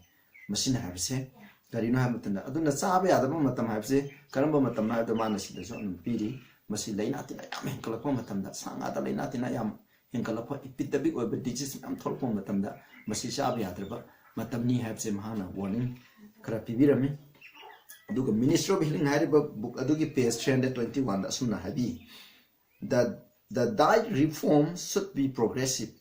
ꯃꯁꯤꯅ ꯍꯥꯏꯕꯁꯦ ꯀꯔꯤꯅꯣ ꯍꯥꯏꯕ ꯃꯇꯝꯗ, ꯑꯗꯨꯅ ꯆꯥꯕ ꯌꯥꯗꯕ ꯃꯇꯝ ꯍꯥꯏꯕꯁꯦ ꯀꯔꯝꯕ ꯃꯇꯝꯅꯣ ꯍꯥꯏꯕꯗ ꯃꯥꯅ ꯁꯤꯗꯁꯨ ꯑꯗꯨꯝ ꯄꯤꯔꯤ꯫ ꯃꯁꯤ ꯂꯥꯏꯅꯥ ꯇꯤꯟꯅꯥ ꯌꯥꯝ ꯍꯦꯟꯒꯠꯂꯛꯄ ꯃꯇꯝꯗ, ꯁꯥ ꯉꯥꯗ ꯂꯥꯏꯅꯥ ꯇꯤꯟꯅꯥ ꯌꯥꯝ ꯍꯦꯟꯒꯠꯂꯛꯄ, epidemic ꯑꯣꯏꯕ disease ꯃꯌꯥꯝ ꯊꯣꯛꯂꯛꯄ ꯃꯇꯝꯗ ꯃꯁꯤ ꯆꯥꯕ ꯌꯥꯗ꯭ꯔꯕ ꯃꯇꯝꯅꯤ ꯍꯥꯏꯕꯁꯦ ꯃꯍꯥꯛꯅ warning ꯈꯔ ꯄꯤꯕꯤꯔꯝꯃꯤ꯫ ꯑꯗꯨꯒ Ministry of Healing ꯍꯥꯏꯔꯤꯕ book ꯑꯗꯨꯒꯤ page three hundred twenty oneꯗ ꯑꯁꯨꯝꯅ ꯍꯥꯏꯕꯤ, "The, the diet reform should be progressive."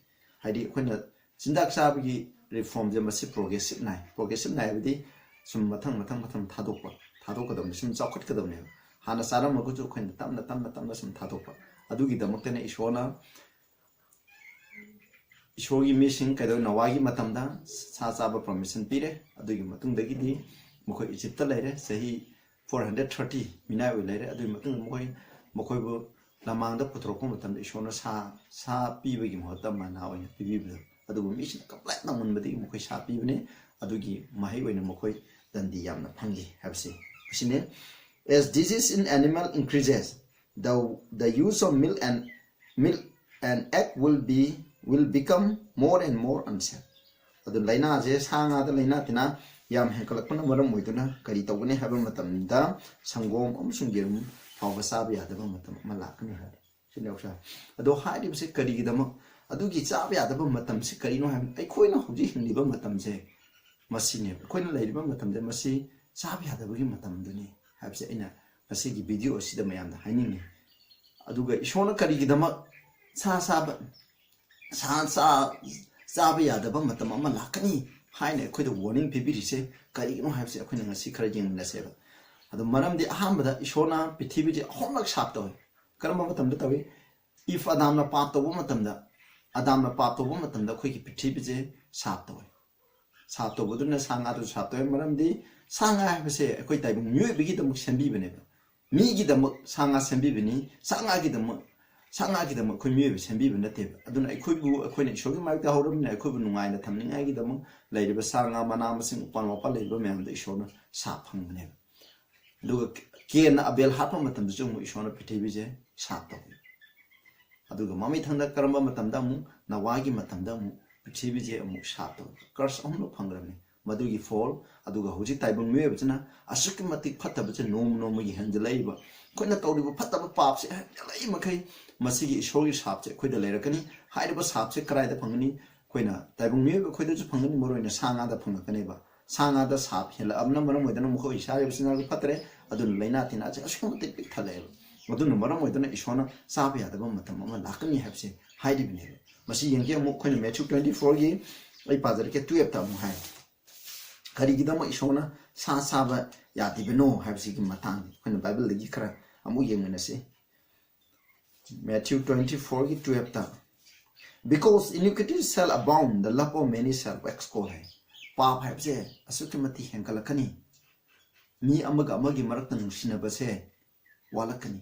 ꯍꯥꯏꯗꯤ ꯑꯩꯈꯣꯏꯅ ꯆꯤꯟꯖꯥꯛ ꯆꯥꯕꯒꯤ reformꯁꯦ ꯃꯁꯤ progressive ꯅꯥꯏ꯫ Progressive ꯅꯥꯏ ꯍꯥꯏꯕꯗꯤ ꯁꯨꯝ ꯃꯊꯪ ꯃꯊꯪ ꯃꯊꯪ ꯊꯥꯗꯣꯛꯄ, ꯊꯥꯗꯣꯛꯀꯗꯕꯅꯤ, ꯁꯨꯝ ꯆꯥꯎꯈꯠꯀꯗꯕꯅꯦꯕ꯫ ꯍꯥꯟꯅ ꯆꯥꯔꯝꯃꯒꯁꯨ ꯑꯩꯈꯣꯏꯅ ꯇꯞꯅ ꯇꯞꯅ ꯇꯞꯅ ꯁꯨꯝ ꯊꯥꯗꯣꯛꯄ꯫ ꯑꯗꯨꯒꯤꯗꯃꯛꯇꯅ ꯏꯁꯣꯔꯅ, ꯏꯁꯣꯔꯒꯤ ꯃꯤꯁꯤꯡ ꯀꯩꯗꯧ, ꯅꯣꯋꯥꯒꯤ ꯃꯇꯝꯗ ꯁꯥ ꯆꯥꯕ permission ꯄꯤꯔꯦ꯫ ꯑꯗꯨꯒꯤ ꯃꯇꯨꯡꯗꯒꯤꯗꯤ ꯃꯈꯣꯏ ꯏꯖꯤꯞꯇ ꯂꯩꯔꯦ, ꯆꯍꯤ four hundred thirty ꯃꯤꯅꯥꯏ ꯑꯣꯏ ꯂꯩꯔꯦ꯫ ꯑꯗꯨꯒꯤ ꯃꯇꯨꯡꯗ ꯃꯈꯣꯏ, ꯃꯈꯣꯏꯕꯨ ꯂꯃꯥꯡꯗ ꯄꯨꯊꯣꯔꯛꯄ ꯃꯇꯝꯗ ꯏꯁꯣꯔꯅ ꯁꯥ, ꯁꯥ ꯄꯤꯕꯒꯤ ꯃꯍꯨꯠꯇ ꯃꯅꯥ ꯑꯣꯏꯅ ꯄꯤꯕꯤꯕꯗꯣ, ꯑꯗꯨꯕꯨ ꯃꯤꯁꯤꯡꯅ complain ꯇꯧꯃꯟꯕꯗꯒꯤ ꯃꯈꯣꯏ ꯁꯥ ꯄꯤꯕꯅꯤ꯫ ꯑꯗꯨꯒꯤ ꯃꯍꯩ ꯑꯣꯏꯅ ꯃꯈꯣꯏ ꯗꯟꯗꯤ ꯌꯥꯝꯅ ꯐꯪꯈꯤ ꯍꯥꯏꯕꯁꯤ ꯑꯁꯤꯅꯤ꯫ As disease in animal increases, the, the use of milk and, milk and egg will be, will become more and more unsafe. ꯑꯗꯨ ꯂꯥꯏꯅꯥꯁꯦ, ꯁꯥ ꯉꯥꯗ ꯂꯥꯏꯅꯥ ꯇꯤꯟꯅꯥ ꯌꯥꯝ ꯍꯦꯟꯒꯠꯂꯛꯄꯅ ꯃꯔꯝ ꯑꯣꯏꯗꯨꯅ ꯀꯔꯤ ꯇꯧꯒꯅꯤ ꯍꯥꯏꯕ ꯃꯇꯝꯗ ꯁꯪꯒꯣꯝ ꯑꯃꯁꯨꯡ ꯌꯦꯔꯨꯝ ꯐꯥꯎꯕ ꯆꯥꯕ ꯌꯥꯗꯕ ꯃꯇꯝ ꯑꯃ ꯂꯥꯛꯀꯅꯤ ꯍꯥꯏꯔꯦ꯫ ꯁꯤꯅꯤ ꯑꯣꯛꯁꯥ꯫ ꯑꯗꯣ ꯍꯥꯏꯔꯤꯕꯁꯤ ꯀꯔꯤꯒꯤꯗꯃꯛ, ꯑꯗꯨꯒꯤ ꯆꯥꯕ ꯌꯥꯗꯕ ꯃꯇꯝꯁꯤ ꯀꯔꯤꯅꯣ ꯍꯥꯏꯕ, ꯑꯩꯈꯣꯏꯅ ꯍꯧꯖꯤꯛ ꯍꯤꯡꯂꯤꯕ ꯃꯇꯝꯁꯦ ꯃꯁꯤꯅꯦꯕ꯫ ꯑꯩꯈꯣꯏꯅ ꯂꯩꯔꯤꯕ ꯃꯇꯝꯁꯦ ꯃꯁꯤ ꯆꯥꯕ ꯌꯥꯗꯕꯒꯤ ꯃꯇꯝꯗꯨꯅꯤ ꯍꯥꯏꯕꯁꯦ ꯑꯩꯅ ꯉꯁꯤꯒꯤ ꯚꯤꯗꯤꯑꯣ ꯑꯁꯤꯗ ꯃꯌꯥꯝꯗ ꯍꯥꯏꯅꯤꯡꯉꯤ꯫ ꯑꯗꯨꯒ ꯏꯁꯣꯔꯅ ꯀꯔꯤꯒꯤꯗꯃꯛ ꯁꯥ ꯆꯥꯕ, ꯁꯥ ꯆꯥ-, ꯆꯥꯕ ꯌꯥꯗꯕ ꯃꯇꯝ ꯑꯃ ꯂꯥꯛꯀꯅꯤ ꯍꯥꯏꯅ ꯑꯩꯈꯣꯏꯗ ꯋꯥꯔꯅꯤꯡ ꯄꯤꯕꯤꯔꯤꯁꯦ ꯀꯔꯤꯒꯤꯅꯣ ꯍꯥꯏꯕꯁꯦ ꯑꯩꯈꯣꯏꯅ ꯉꯁꯤ ꯈꯔ ꯌꯦꯡꯃꯤꯟꯅꯁꯦꯕ꯫ ꯑꯗꯣ ꯃꯔꯝꯗꯤ ꯑꯍꯥꯟꯕꯗ ꯏꯁꯣꯔꯅ ꯄ꯭ꯔꯤꯊꯤꯕꯤꯁꯦ ꯑꯍꯨꯝꯂꯛ ꯁꯥꯞ ꯇꯧꯏ꯫ ꯀꯔꯝꯕ ꯃꯇꯝꯗ ꯇꯧꯏ? ꯏꯐ ꯑꯗꯥꯝꯅ ꯄꯥꯞ ꯇꯧꯕ ꯃꯇꯝꯗ, ꯑꯗꯥꯝꯅ ꯄꯥꯞ ꯇꯧꯕ ꯃꯇꯝꯗ ꯑꯩꯈꯣꯏꯒꯤ ꯄ꯭ꯔꯤꯊꯤꯕꯤꯁꯦ ꯁꯥꯞ ꯇꯧꯏ꯫ ꯁꯥꯞ ꯇꯧꯕꯗꯨꯅ ꯁꯥ ꯉꯥꯗꯨꯁꯨ ꯁꯥꯞ ꯇꯧꯏ꯫ ꯃꯔꯝꯗꯤ ꯁꯥ ꯉꯥ ꯍꯥꯏꯕꯁꯦ ꯑꯩꯈꯣꯏ ꯇꯥꯏꯕꯪ ꯃꯤꯑꯣꯏꯕꯒꯤꯗꯃꯛ ꯁꯦꯝꯕꯤꯕꯅꯦꯕ꯫ ꯃꯤꯒꯤꯗꯃꯛ ꯁꯥ ꯉꯥ ꯁꯦꯝꯕꯤꯕꯅꯤ, ꯁꯥ ꯉꯥꯒꯤꯗꯃꯛ, ꯁꯥ ꯉꯥꯒꯤꯗꯃꯛ ꯑꯩꯈꯣꯏ ꯃꯤꯑꯣꯏꯕ ꯁꯦꯝꯕꯤꯕ ꯅꯠꯇꯦꯕ꯫ ꯑꯗꯨꯅ ꯑꯩꯈꯣꯏꯕꯨ, ꯑꯩꯈꯣꯏꯅ ꯏꯁꯣꯔꯒꯤ ꯃꯥꯏꯌꯣꯛꯇ ꯍꯧꯔꯕꯅꯤꯅ ꯑꯩꯈꯣꯏꯕꯨ ꯅꯨꯡꯉꯥꯏꯅ ꯊꯝꯅꯤꯡꯉꯥꯏꯒꯤꯗꯃꯛ ꯂꯩꯔꯤꯕ ꯁꯥ ꯉꯥ, ꯃꯅꯥ ꯃꯁꯤꯡ, ꯎꯄꯥꯜ ꯋꯥꯄꯥꯜ ꯂꯩꯔꯤꯕ ꯃꯌꯥꯝꯗꯣ ꯏꯁꯣꯔꯅ ꯁꯥꯞ ꯐꯪꯕꯅꯦꯕ꯫ ꯑꯗꯨꯒ ꯀꯦꯟꯅ ꯑꯕꯦꯜ ꯍꯥꯠꯄ ꯃꯇꯝꯗꯁꯨ ꯑꯃꯨꯛ ꯏꯁꯣꯔꯅ ꯄ꯭ꯔꯤꯊꯤꯕꯤꯁꯦ ꯁꯥꯞ ꯇꯧꯏ꯫ ꯑꯗꯨꯒ ꯃꯃꯩꯊꯪꯗ ꯀꯔꯝꯕ ꯃꯇꯝꯗ ꯑꯃꯨꯛ? ꯅꯋꯥꯒꯤ ꯃꯇꯝꯗ ꯑꯃꯨꯛ ꯄ꯭ꯔꯤꯊꯤꯕꯤꯁꯦ ꯑꯃꯨꯛ ꯁꯥꯞ ꯇꯧꯏ꯫ ꯀꯔꯁ ꯑꯍꯨꯝꯂꯛ ꯐꯪꯈ꯭ꯔꯕꯅꯤ꯫ ꯃꯗꯨꯒꯤ ꯐꯣꯜ, ꯑꯗꯨꯒ ꯍꯧꯖꯤꯛ ꯇꯥꯏꯕꯪ ꯃꯤꯑꯣꯏꯕꯁꯤꯅ ꯑꯁꯨꯛꯀꯤ ꯃꯇꯤꯛ ꯐꯠꯇꯕꯁꯦ ꯅꯣꯡꯃ ꯅꯣꯡꯃꯒꯤ ꯍꯦꯟꯖꯜꯂꯛꯏꯕ꯫ ꯑꯩꯈꯣꯏꯅ ꯇꯧꯔꯤꯕ ꯐꯠꯇꯕ ꯄꯥꯞꯁꯦ ꯍꯦꯟꯖꯜꯂꯛꯏ ꯃꯈꯩ ꯃꯁꯤꯒꯤ ꯏꯁꯣꯔꯒꯤ ꯁꯥꯞꯁꯦ ꯑꯩꯈꯣꯏꯗ ꯂꯩꯔꯛꯀꯅꯤ꯫ ꯍꯥꯏꯔꯤꯕ ꯁꯥꯞꯁꯦ ꯀꯗꯥꯏꯗ ꯐꯪꯒꯅꯤ? ꯑꯩꯈꯣꯏꯅ ꯇꯥꯏꯕꯪ ꯃꯤꯑꯣꯏꯕ ꯑꯩꯈꯣꯏꯗꯁꯨ ꯐꯪꯒꯅꯤ, ꯃꯔꯨꯑꯣꯏꯅ ꯁꯥ ꯉꯥꯗ ꯐꯪꯂꯛꯀꯅꯦꯕ꯫ ꯁꯥ ꯉꯥꯗ ꯁꯥꯞ ꯍꯦꯜꯂꯛꯑꯕꯅ ꯃꯔꯝ ꯑꯣꯏꯗꯨꯅ ꯃꯈꯣꯏ ꯆꯥꯔꯤꯕ ꯆꯤꯟꯖꯥꯛꯇ ꯐꯠꯇ꯭ꯔꯦ, ꯑꯗꯨꯅ ꯂꯥꯏꯅꯥ ꯇꯤꯟꯅꯥꯁꯦ ꯑꯁꯨꯛꯀꯤ ꯃꯇꯤꯛ ꯄꯤꯛꯊꯜꯂꯛꯑꯦꯕ꯫ ꯑꯗꯨꯅ ꯃꯔꯝ ꯑꯣꯏꯗꯨꯅ ꯏꯁꯣꯔꯅ ꯆꯥꯕ ꯌꯥꯗꯕ ꯃꯇꯝ ꯑꯃ ꯂꯥꯛꯀꯅꯤ ꯍꯥꯏꯕꯁꯦ ꯍꯥꯏꯔꯤꯕꯅꯦꯕ꯫ ꯃꯁꯤ ꯌꯦꯡꯒꯦ ꯑꯃꯨꯛ ꯑꯩꯈꯣꯏꯅ ꯃꯦꯊ꯭ꯌꯨ ꯇ꯭ꯋꯦꯟꯇꯤ ꯐꯣꯔꯒꯤ, ꯑꯩ ꯄꯥꯖꯔꯛꯀꯦ, ꯇꯨꯌꯦꯜꯞꯇ ꯑꯃꯨꯛ ꯍꯥꯏ꯫ ꯀꯔꯤꯒꯤꯗꯃꯛ ꯏꯁꯣꯔꯅ ꯁꯥ ꯆꯥꯕ ꯌꯥꯗ꯭ꯔꯤꯕꯅꯣ ꯍꯥꯏꯕꯁꯤꯒꯤ ꯃꯇꯥꯡꯗ ꯑꯩꯈꯣꯏꯅ ꯕꯥꯏꯕꯜꯗꯒꯤ ꯈꯔ ꯑꯃꯨꯛ ꯌꯦꯡꯃꯤꯟꯅꯁꯤ꯫ ꯃꯦꯊ꯭ꯌꯨ ꯇ꯭ꯋꯦꯟꯇꯤ ꯐꯣꯔꯒꯤ twelfth, "Because iniquity shall abound, the love of many shall wax cold" ꯍꯥꯏ꯫ ꯄꯥꯞ ꯍꯥꯏꯕꯁꯦ ꯑꯁꯨꯛꯀꯤ ꯃꯇꯤꯛ ꯍꯦꯟꯒꯠꯂꯛꯀꯅꯤ꯫ ꯃꯤ ꯑꯃꯒ ꯑꯃꯒꯤ ꯃꯔꯛꯇ ꯅꯨꯡꯁꯤꯅꯕꯁꯦ ꯋꯥꯠꯂꯛꯀꯅꯤ꯫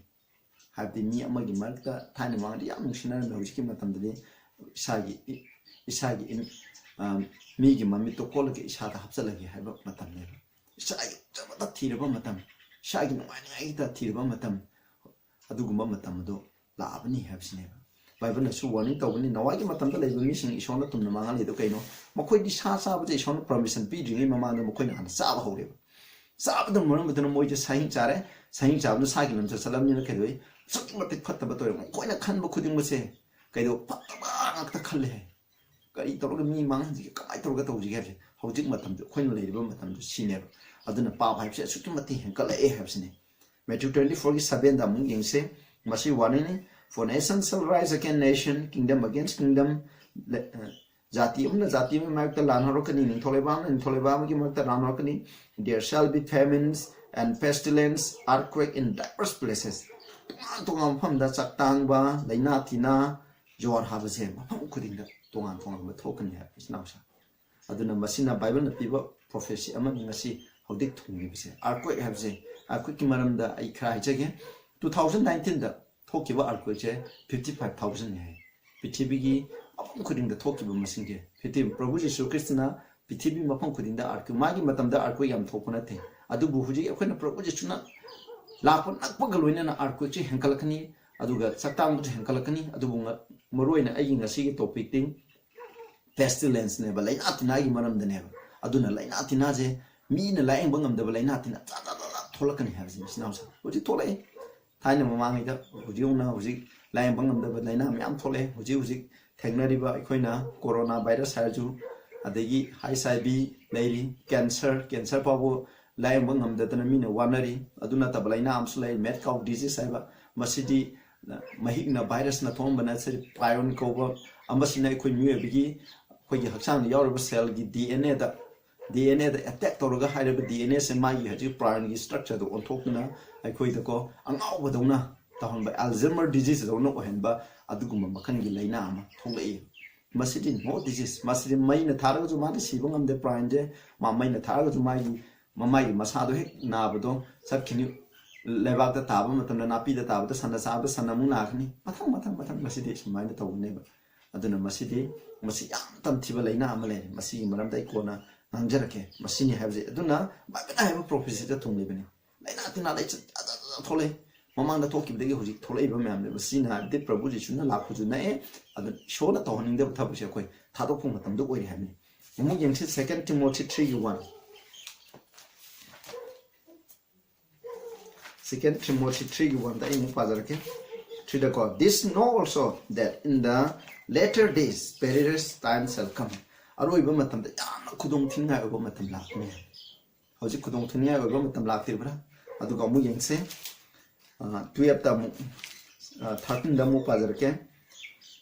ꯍꯥꯏꯕꯗꯤ ꯃꯤ ꯑꯃꯒꯤ ꯃꯔꯛꯇ ꯊꯥꯏꯅ ꯃꯃꯥꯡꯗꯤ ꯌꯥꯝ ꯅꯨꯡꯁꯤꯅꯔꯝꯃꯦ, ꯍꯧꯖꯤꯛꯀꯤ ꯃꯇꯝꯗꯗꯤ ꯏꯁꯥꯒꯤ, ꯏꯁꯥꯒꯤ ꯏꯝ-, ꯑ, ꯃꯤꯒꯤ ꯃꯃꯤꯠꯇꯣ ꯀꯣꯜꯂꯒ ꯏꯁꯥꯗ ꯍꯥꯞꯆꯜꯂꯒꯦ ꯍꯥꯏꯕ ꯃꯇꯝꯅꯦꯕ꯫ ꯏꯁꯥꯒꯤ ꯐꯖꯕꯗ ꯊꯤꯔꯕ ꯃꯇꯝ, ꯏꯁꯥꯒꯤ ꯅꯨꯡꯉꯥꯏꯅꯤꯡꯉꯥꯏꯒꯤꯗ ꯊꯤꯔꯕ ꯃꯇꯝ, ꯑꯗꯨꯒꯨꯝꯕ ꯃꯇꯝ ꯑꯗꯨ ꯂꯥꯛꯑꯕꯅꯤ ꯍꯥꯏꯕꯁꯤꯅꯦꯕ꯫ ꯕꯥꯏꯕꯜꯅꯁꯨ ꯋꯥꯔꯅꯤꯡ ꯇꯧꯕꯅꯤ, ꯅꯋꯥꯒꯤ ꯃꯇꯝꯗ ꯂꯩꯕ ꯃꯤꯁꯤꯡ ꯏꯁꯣꯔꯅ ꯇꯨꯝꯅ ꯃꯥꯡꯍꯜꯂꯤꯗꯣ ꯀꯩꯅꯣ? ꯃꯈꯣꯏꯗꯤ ꯁꯥ ꯆꯥꯕꯁꯦ ꯏꯁꯣꯔꯅ ꯄꯔꯃꯤꯁꯟ ꯄꯤꯗ꯭ꯔꯤꯉꯩ ꯃꯃꯥꯡꯗ ꯃꯈꯣꯏꯅ ꯍꯥꯟꯅ ꯆꯥꯕ ꯍꯧꯔꯦꯕ꯫ ꯆꯥꯕꯗ ꯃꯔꯝ ꯑꯣꯏꯗꯨꯅ ꯃꯣꯏꯁꯦ ꯁꯥꯍꯤꯡ ꯆꯥꯔꯦ, ꯁꯥꯍꯤꯡ ꯆꯥꯕꯗ ꯁꯥꯒꯤ ꯂꯝꯆꯠ ꯆꯠꯂꯕꯅꯤꯅ ꯀꯩꯗꯧꯏ? ꯑꯁꯨꯛꯀꯤ ꯃꯇꯤꯛ ꯐꯠꯇꯕ ꯇꯧꯔꯦ꯫ ꯃꯈꯣꯏꯅ ꯈꯟꯕ ꯈꯨꯗꯤꯡꯃꯛꯁꯦ ꯀꯩꯗꯧ, ꯐꯠꯇꯕ ꯉꯥꯛꯇ ꯈꯜꯂꯦ ꯍꯥꯏ꯫ ꯀꯔꯤ ꯇꯧꯔꯒ ꯃꯤ ꯃꯥꯡꯍꯟꯁꯤꯒꯦ, ꯀꯃꯥꯏꯅ ꯇꯧꯔꯒ ꯇꯧꯁꯤꯒꯦ ꯍꯥꯏꯕꯁꯦ ꯍꯧꯖꯤꯛ ꯃꯇꯝꯗ, ꯑꯩꯈꯣꯏꯅ ꯂꯩꯔꯤꯕ ꯃꯇꯝꯗ ꯁꯤꯅꯦꯕ꯫ ꯑꯗꯨꯅ ꯄꯥꯞ ꯍꯥꯏꯕꯁꯦ ꯑꯁꯨꯛꯀꯤ ꯃꯇꯤꯛ ꯍꯦꯟꯒꯠꯂꯛꯑꯦ ꯍꯥꯏꯕꯁꯤꯅꯤ꯫ Matthew twenty fourꯒꯤ sevenꯗ ꯑꯃꯨꯛ ꯌꯦꯡꯁꯦ꯫ ꯃꯁꯤ warningꯅꯤ: "For nation shall rise against nation, kingdom against kingdom." ꯂꯦ-, ꯑ, ꯖꯥꯇꯤ ꯑꯃꯅ ꯖꯥꯇꯤ ꯑꯃꯒꯤ ꯃꯥꯌꯣꯛꯇ ꯂꯥꯟ ꯍꯧꯔꯛꯀꯅꯤ, ꯅꯤꯡꯊꯧ ꯂꯩꯕꯥꯛ ꯑꯃꯅ ꯅꯤꯡꯊꯧ ꯂꯩꯕꯥꯛ ꯑꯃꯒꯤ ꯃꯥꯌꯣꯛꯇ ꯂꯥꯟ ꯍꯧꯔꯛꯀꯅꯤ꯫ "There shall be famines and pestilence, earthquake in diverse places." ꯇꯣꯉꯥꯟ ꯇꯣꯉꯥꯟꯕ ꯃꯐꯝꯗ ꯆꯥꯛꯇꯥꯡꯕ, ꯂꯥꯏꯅꯥ ꯇꯤꯟꯅꯥ, ꯖꯣꯔ ꯍꯥꯏꯕꯁꯦ ꯃꯐꯝ ꯈꯨꯗꯤꯡꯗ ꯇꯣꯉꯥꯟ ꯇꯣꯉꯥꯟꯕ ꯊꯣꯛꯀꯅꯤ ꯍꯥꯏꯕ ꯏꯆꯤꯟ ꯏꯅꯥꯎꯁꯤꯡ꯫ ꯑꯗꯨꯅ ꯃꯁꯤꯅ ꯕꯥꯏꯕꯜꯅ ꯄꯤꯕ prophecy ꯑꯃꯅꯤ ꯉꯁꯤ ꯍꯧꯖꯤꯛ ꯊꯨꯡꯂꯤꯕꯁꯦ꯫ Earthquake ꯍꯥꯏꯕꯁꯦ, earthquakeꯀꯤ ꯃꯔꯝꯗ ꯑꯩ ꯈꯔ ꯍꯥꯏꯖꯒꯦ꯫ Two thousand nineteenꯗ ꯊꯣꯛꯈꯤꯕ earthquakeꯁꯦ fifty five thousandꯅꯤ ꯍꯥꯏ꯫ ꯄ꯭ꯔꯤꯊꯤꯕꯤꯒꯤ ꯃꯐꯝ ꯈꯨꯗꯤꯡꯗ ꯊꯣꯛꯈꯤꯕ ꯃꯁꯤꯡꯁꯦ꯫ ꯄ꯭ꯔꯤꯊꯤꯕꯤ, ꯄ꯭ꯔꯚꯨ ꯖꯤꯁꯨ ꯈ꯭ꯔꯤꯁꯇꯅ ꯄ꯭ꯔꯤꯊꯤꯕꯤ ꯃꯐꯝ ꯈꯨꯗꯤꯡꯗ earthquake, ꯃꯥꯒꯤ ꯃꯇꯝꯗ earthquake ꯌꯥꯝ ꯊꯣꯛꯄ ꯅꯠꯇꯦ꯫ ꯑꯗꯨꯕꯨ ꯍꯧꯖꯤꯛ ꯑꯩꯈꯣꯏꯅ ꯄ꯭ꯔꯚꯨ ꯖꯤꯁꯨꯅ ꯂꯥꯛꯄ ꯅꯛꯄꯒ ꯂꯣꯏꯅꯅ earthquakeꯁꯦ ꯍꯦꯟꯒꯠꯂꯛꯀꯅꯤ, ꯑꯗꯨꯒ ꯆꯥꯛꯇꯥꯡꯕꯁꯨ ꯍꯦꯟꯒꯠꯂꯛꯀꯅꯤ꯫ ꯑꯗꯨꯕꯨ ꯉ-, ꯃꯔꯨꯑꯣꯏꯅ ꯑꯩꯒꯤ ꯉꯁꯤꯒꯤ topicꯇꯤ pestilenceꯅꯦꯕ, ꯂꯥꯏꯅꯥ ꯇꯤꯟꯅꯥꯒꯤ ꯃꯔꯝꯗꯅꯦꯕ꯫ ꯑꯗꯨꯅ ꯂꯥꯏꯅꯥ ꯇꯤꯟꯅꯥꯁꯦ, ꯃꯤꯅ ꯂꯥꯌꯦꯡꯕ ꯉꯝꯗꯕ ꯂꯥꯏꯅꯥ ꯇꯤꯟꯅꯥ ꯖꯥꯠ ꯖꯥꯠ ꯖꯥꯠ ꯖꯥꯠ ꯊꯣꯛꯂꯛꯀꯅꯤ ꯍꯥꯏꯕꯁꯤ ꯏꯆꯤꯟ ꯏꯅꯥꯎꯁꯤꯡ꯫ ꯍꯧꯖꯤꯛ ꯊꯣꯛꯂꯛꯏ꯫ ꯊꯥꯏꯅ ꯃꯃꯥꯡꯉꯩꯗ, ꯍꯧꯖꯤꯛ ꯍꯧꯅ ꯍꯧꯖꯤꯛ ꯂꯥꯌꯦꯡꯕ ꯉꯝꯗꯕ ꯂꯥꯏꯅꯥ ꯃꯌꯥꯝ ꯊꯣꯛꯂꯛꯑꯦ꯫ ꯍꯧꯖꯤꯛ ꯍꯧꯖꯤꯛ ꯊꯦꯡꯅꯔꯤꯕ ꯑꯩꯈꯣꯏꯅ corona virus ꯍꯥꯏꯔꯁꯨ, ꯑꯗꯒꯤ HIV ꯂꯩꯔꯤ, cancer, cancer ꯐꯥꯎꯕ ꯂꯥꯌꯦꯡꯕ ꯉꯝꯗꯗꯅ ꯃꯤꯅ ꯋꯥꯅꯔꯤ꯫ ꯑꯗꯨ ꯅꯠꯇꯕ ꯂꯥꯏꯅꯥ ꯑꯃꯁꯨ ꯂꯩ, mad cow disease ꯍꯥꯏꯕ꯫ ꯃꯁꯤꯗꯤ ꯃꯍꯤꯛꯅ, virusꯅ ꯊꯣꯛꯍꯟꯕ ꯅꯠꯇꯦ, prion ꯀꯧꯕ ꯑꯃꯁꯤꯅ ꯑꯩꯈꯣꯏ ꯃꯤꯑꯣꯏꯕꯒꯤ, ꯑꯩꯈꯣꯏꯒꯤ ꯍꯛꯆꯥꯡꯗ ꯌꯥꯎꯔꯤꯕ cellꯒꯤ DNAꯗ, DNAꯗ attack ꯇꯧꯔꯒ ꯍꯥꯏꯔꯤꯕ DNAꯁꯦ ꯃꯥꯒꯤ ꯍꯧꯖꯤꯛ prionꯒꯤ structureꯗ ꯑꯣꯟꯊꯣꯛꯇꯨꯅ ꯑꯩꯈꯣꯏꯗꯀꯣ ꯑꯉꯥꯎꯕꯗꯧꯅ ꯇꯧꯍꯟꯕ, Alzheimer diseaseꯗꯧꯅ ꯑꯣꯏꯍꯟꯕ ꯑꯗꯨꯒꯨꯝꯕ ꯃꯈꯜꯒꯤ ꯂꯥꯏꯅꯥ ꯑꯃ ꯊꯣꯛꯂꯛꯏ꯫ ꯃꯁꯤꯗꯤ no disease, ꯃꯁꯤꯗꯤ ꯃꯩꯅ ꯊꯥꯔꯒꯁꯨ ꯃꯥꯗꯤ ꯁꯤꯕ ꯉꯝꯗꯦ, prionꯁꯦ꯫ ꯃꯥ ꯃꯩꯅ ꯊꯥꯔꯒꯁꯨ ꯃꯥꯒꯤ, ꯃꯃꯥꯏꯒꯤ ꯃꯁꯥꯗꯣ ꯍꯦꯛ ꯅꯥꯕꯗꯣ ꯆꯠꯈꯤꯅꯤ꯫ ꯂꯩꯕꯥꯛꯇ ꯇꯥꯕ ꯃꯇꯝꯗ, ꯅꯥꯄꯤꯗ ꯇꯥꯕꯗ ꯁꯟꯅ ꯆꯥꯕꯗ ꯁꯟ ꯑꯃꯨꯛ ꯅꯥꯒꯅꯤ, ꯃꯊꯪ ꯃꯊꯪ ꯃꯊꯪ ꯃꯁꯤꯗꯤ ꯁꯨꯃꯥꯏꯅ ꯇꯧꯒꯅꯦꯕ꯫ ꯑꯗꯨꯅ ꯃꯁꯤꯗꯤ, ꯃꯁꯤ ꯌꯥꯝ ꯇꯝꯊꯤꯕ ꯂꯥꯏꯅꯥ ꯑꯃ ꯂꯩꯔꯦ꯫ ꯃꯁꯤꯒꯤ ꯃꯔꯝꯗ ꯑꯩ ꯀꯣꯟꯅ ꯉꯥꯡꯖꯔꯛꯀꯦ꯫ ꯃꯁꯤꯅꯤ ꯍꯥꯏꯕꯁꯦ꯫ ꯑꯗꯨꯅ ꯕꯥꯏꯕꯜꯅ ꯍꯥꯏꯕ prophecyꯗ ꯊꯨꯡꯂꯤꯕꯅꯤ꯫ ꯂꯥꯏꯅꯥ ꯇꯤꯟꯅꯥ ꯂꯩ ꯖꯥꯠ ꯖꯥꯠ ꯖꯥꯠ ꯊꯣꯛꯂꯛꯏ꯫ ꯃꯃꯥꯡꯗ ꯊꯣꯛꯈꯤꯕꯗꯒꯤ ꯍꯧꯖꯤꯛ ꯊꯣꯛꯂꯛꯏꯕ ꯃꯌꯥꯝꯅꯦꯕ꯫ ꯁꯤꯅ ꯍꯥꯏꯕꯗꯤ ꯄ꯭ꯔꯚꯨ ꯖꯤꯁꯨꯅ ꯂꯥꯛꯄꯁꯨ ꯅꯛꯑꯦ꯫ ꯑꯗꯨꯅ ꯏꯁꯣꯔꯅ ꯇꯧꯍꯟꯅꯤꯡꯗꯕ ꯊꯕꯛꯁꯦ ꯑꯩꯈꯣꯏ ꯊꯥꯗꯣꯛꯄ ꯃꯇꯝꯗ ꯑꯣꯏꯔꯦ ꯍꯥꯏꯕꯅꯤ꯫ ꯑꯃꯨꯛ ꯌꯦꯡꯁꯤ, Second Timothy threeꯒꯤ one꯫ Second Timothy threeꯒꯤ oneꯗ ꯑꯩ ꯑꯃꯨꯛ ꯄꯥꯖꯔꯛꯀꯦ꯫ ꯁꯤꯗꯀꯣ, "This know also that in the latter days perilous times shall come." ꯑꯔꯣꯏꯕ ꯃꯇꯝꯗ ꯌꯥꯝꯅ ꯈꯨꯗꯣꯡ ꯊꯤꯅꯤꯡꯉꯥꯏ ꯑꯣꯏꯕ ꯃꯇꯝ ꯂꯥꯛꯀꯅꯤ꯫ ꯍꯧꯖꯤꯛ ꯈꯨꯗꯣꯡ ꯊꯤꯅꯤꯡꯉꯥꯏ ꯑꯣꯏꯕ ꯃꯇꯝ ꯂꯥꯛꯇ꯭ꯔꯤꯕ꯭ꯔꯥ? ꯑꯗꯨꯒ ꯑꯃꯨꯛ ꯌꯦꯡꯁꯦ, ꯇꯨꯌꯦꯜꯞꯇ ꯑꯃꯨꯛ, ꯊꯥꯔꯇꯤꯟꯗ ꯑꯃꯨꯛ ꯄꯥꯖꯔꯛꯀꯦ.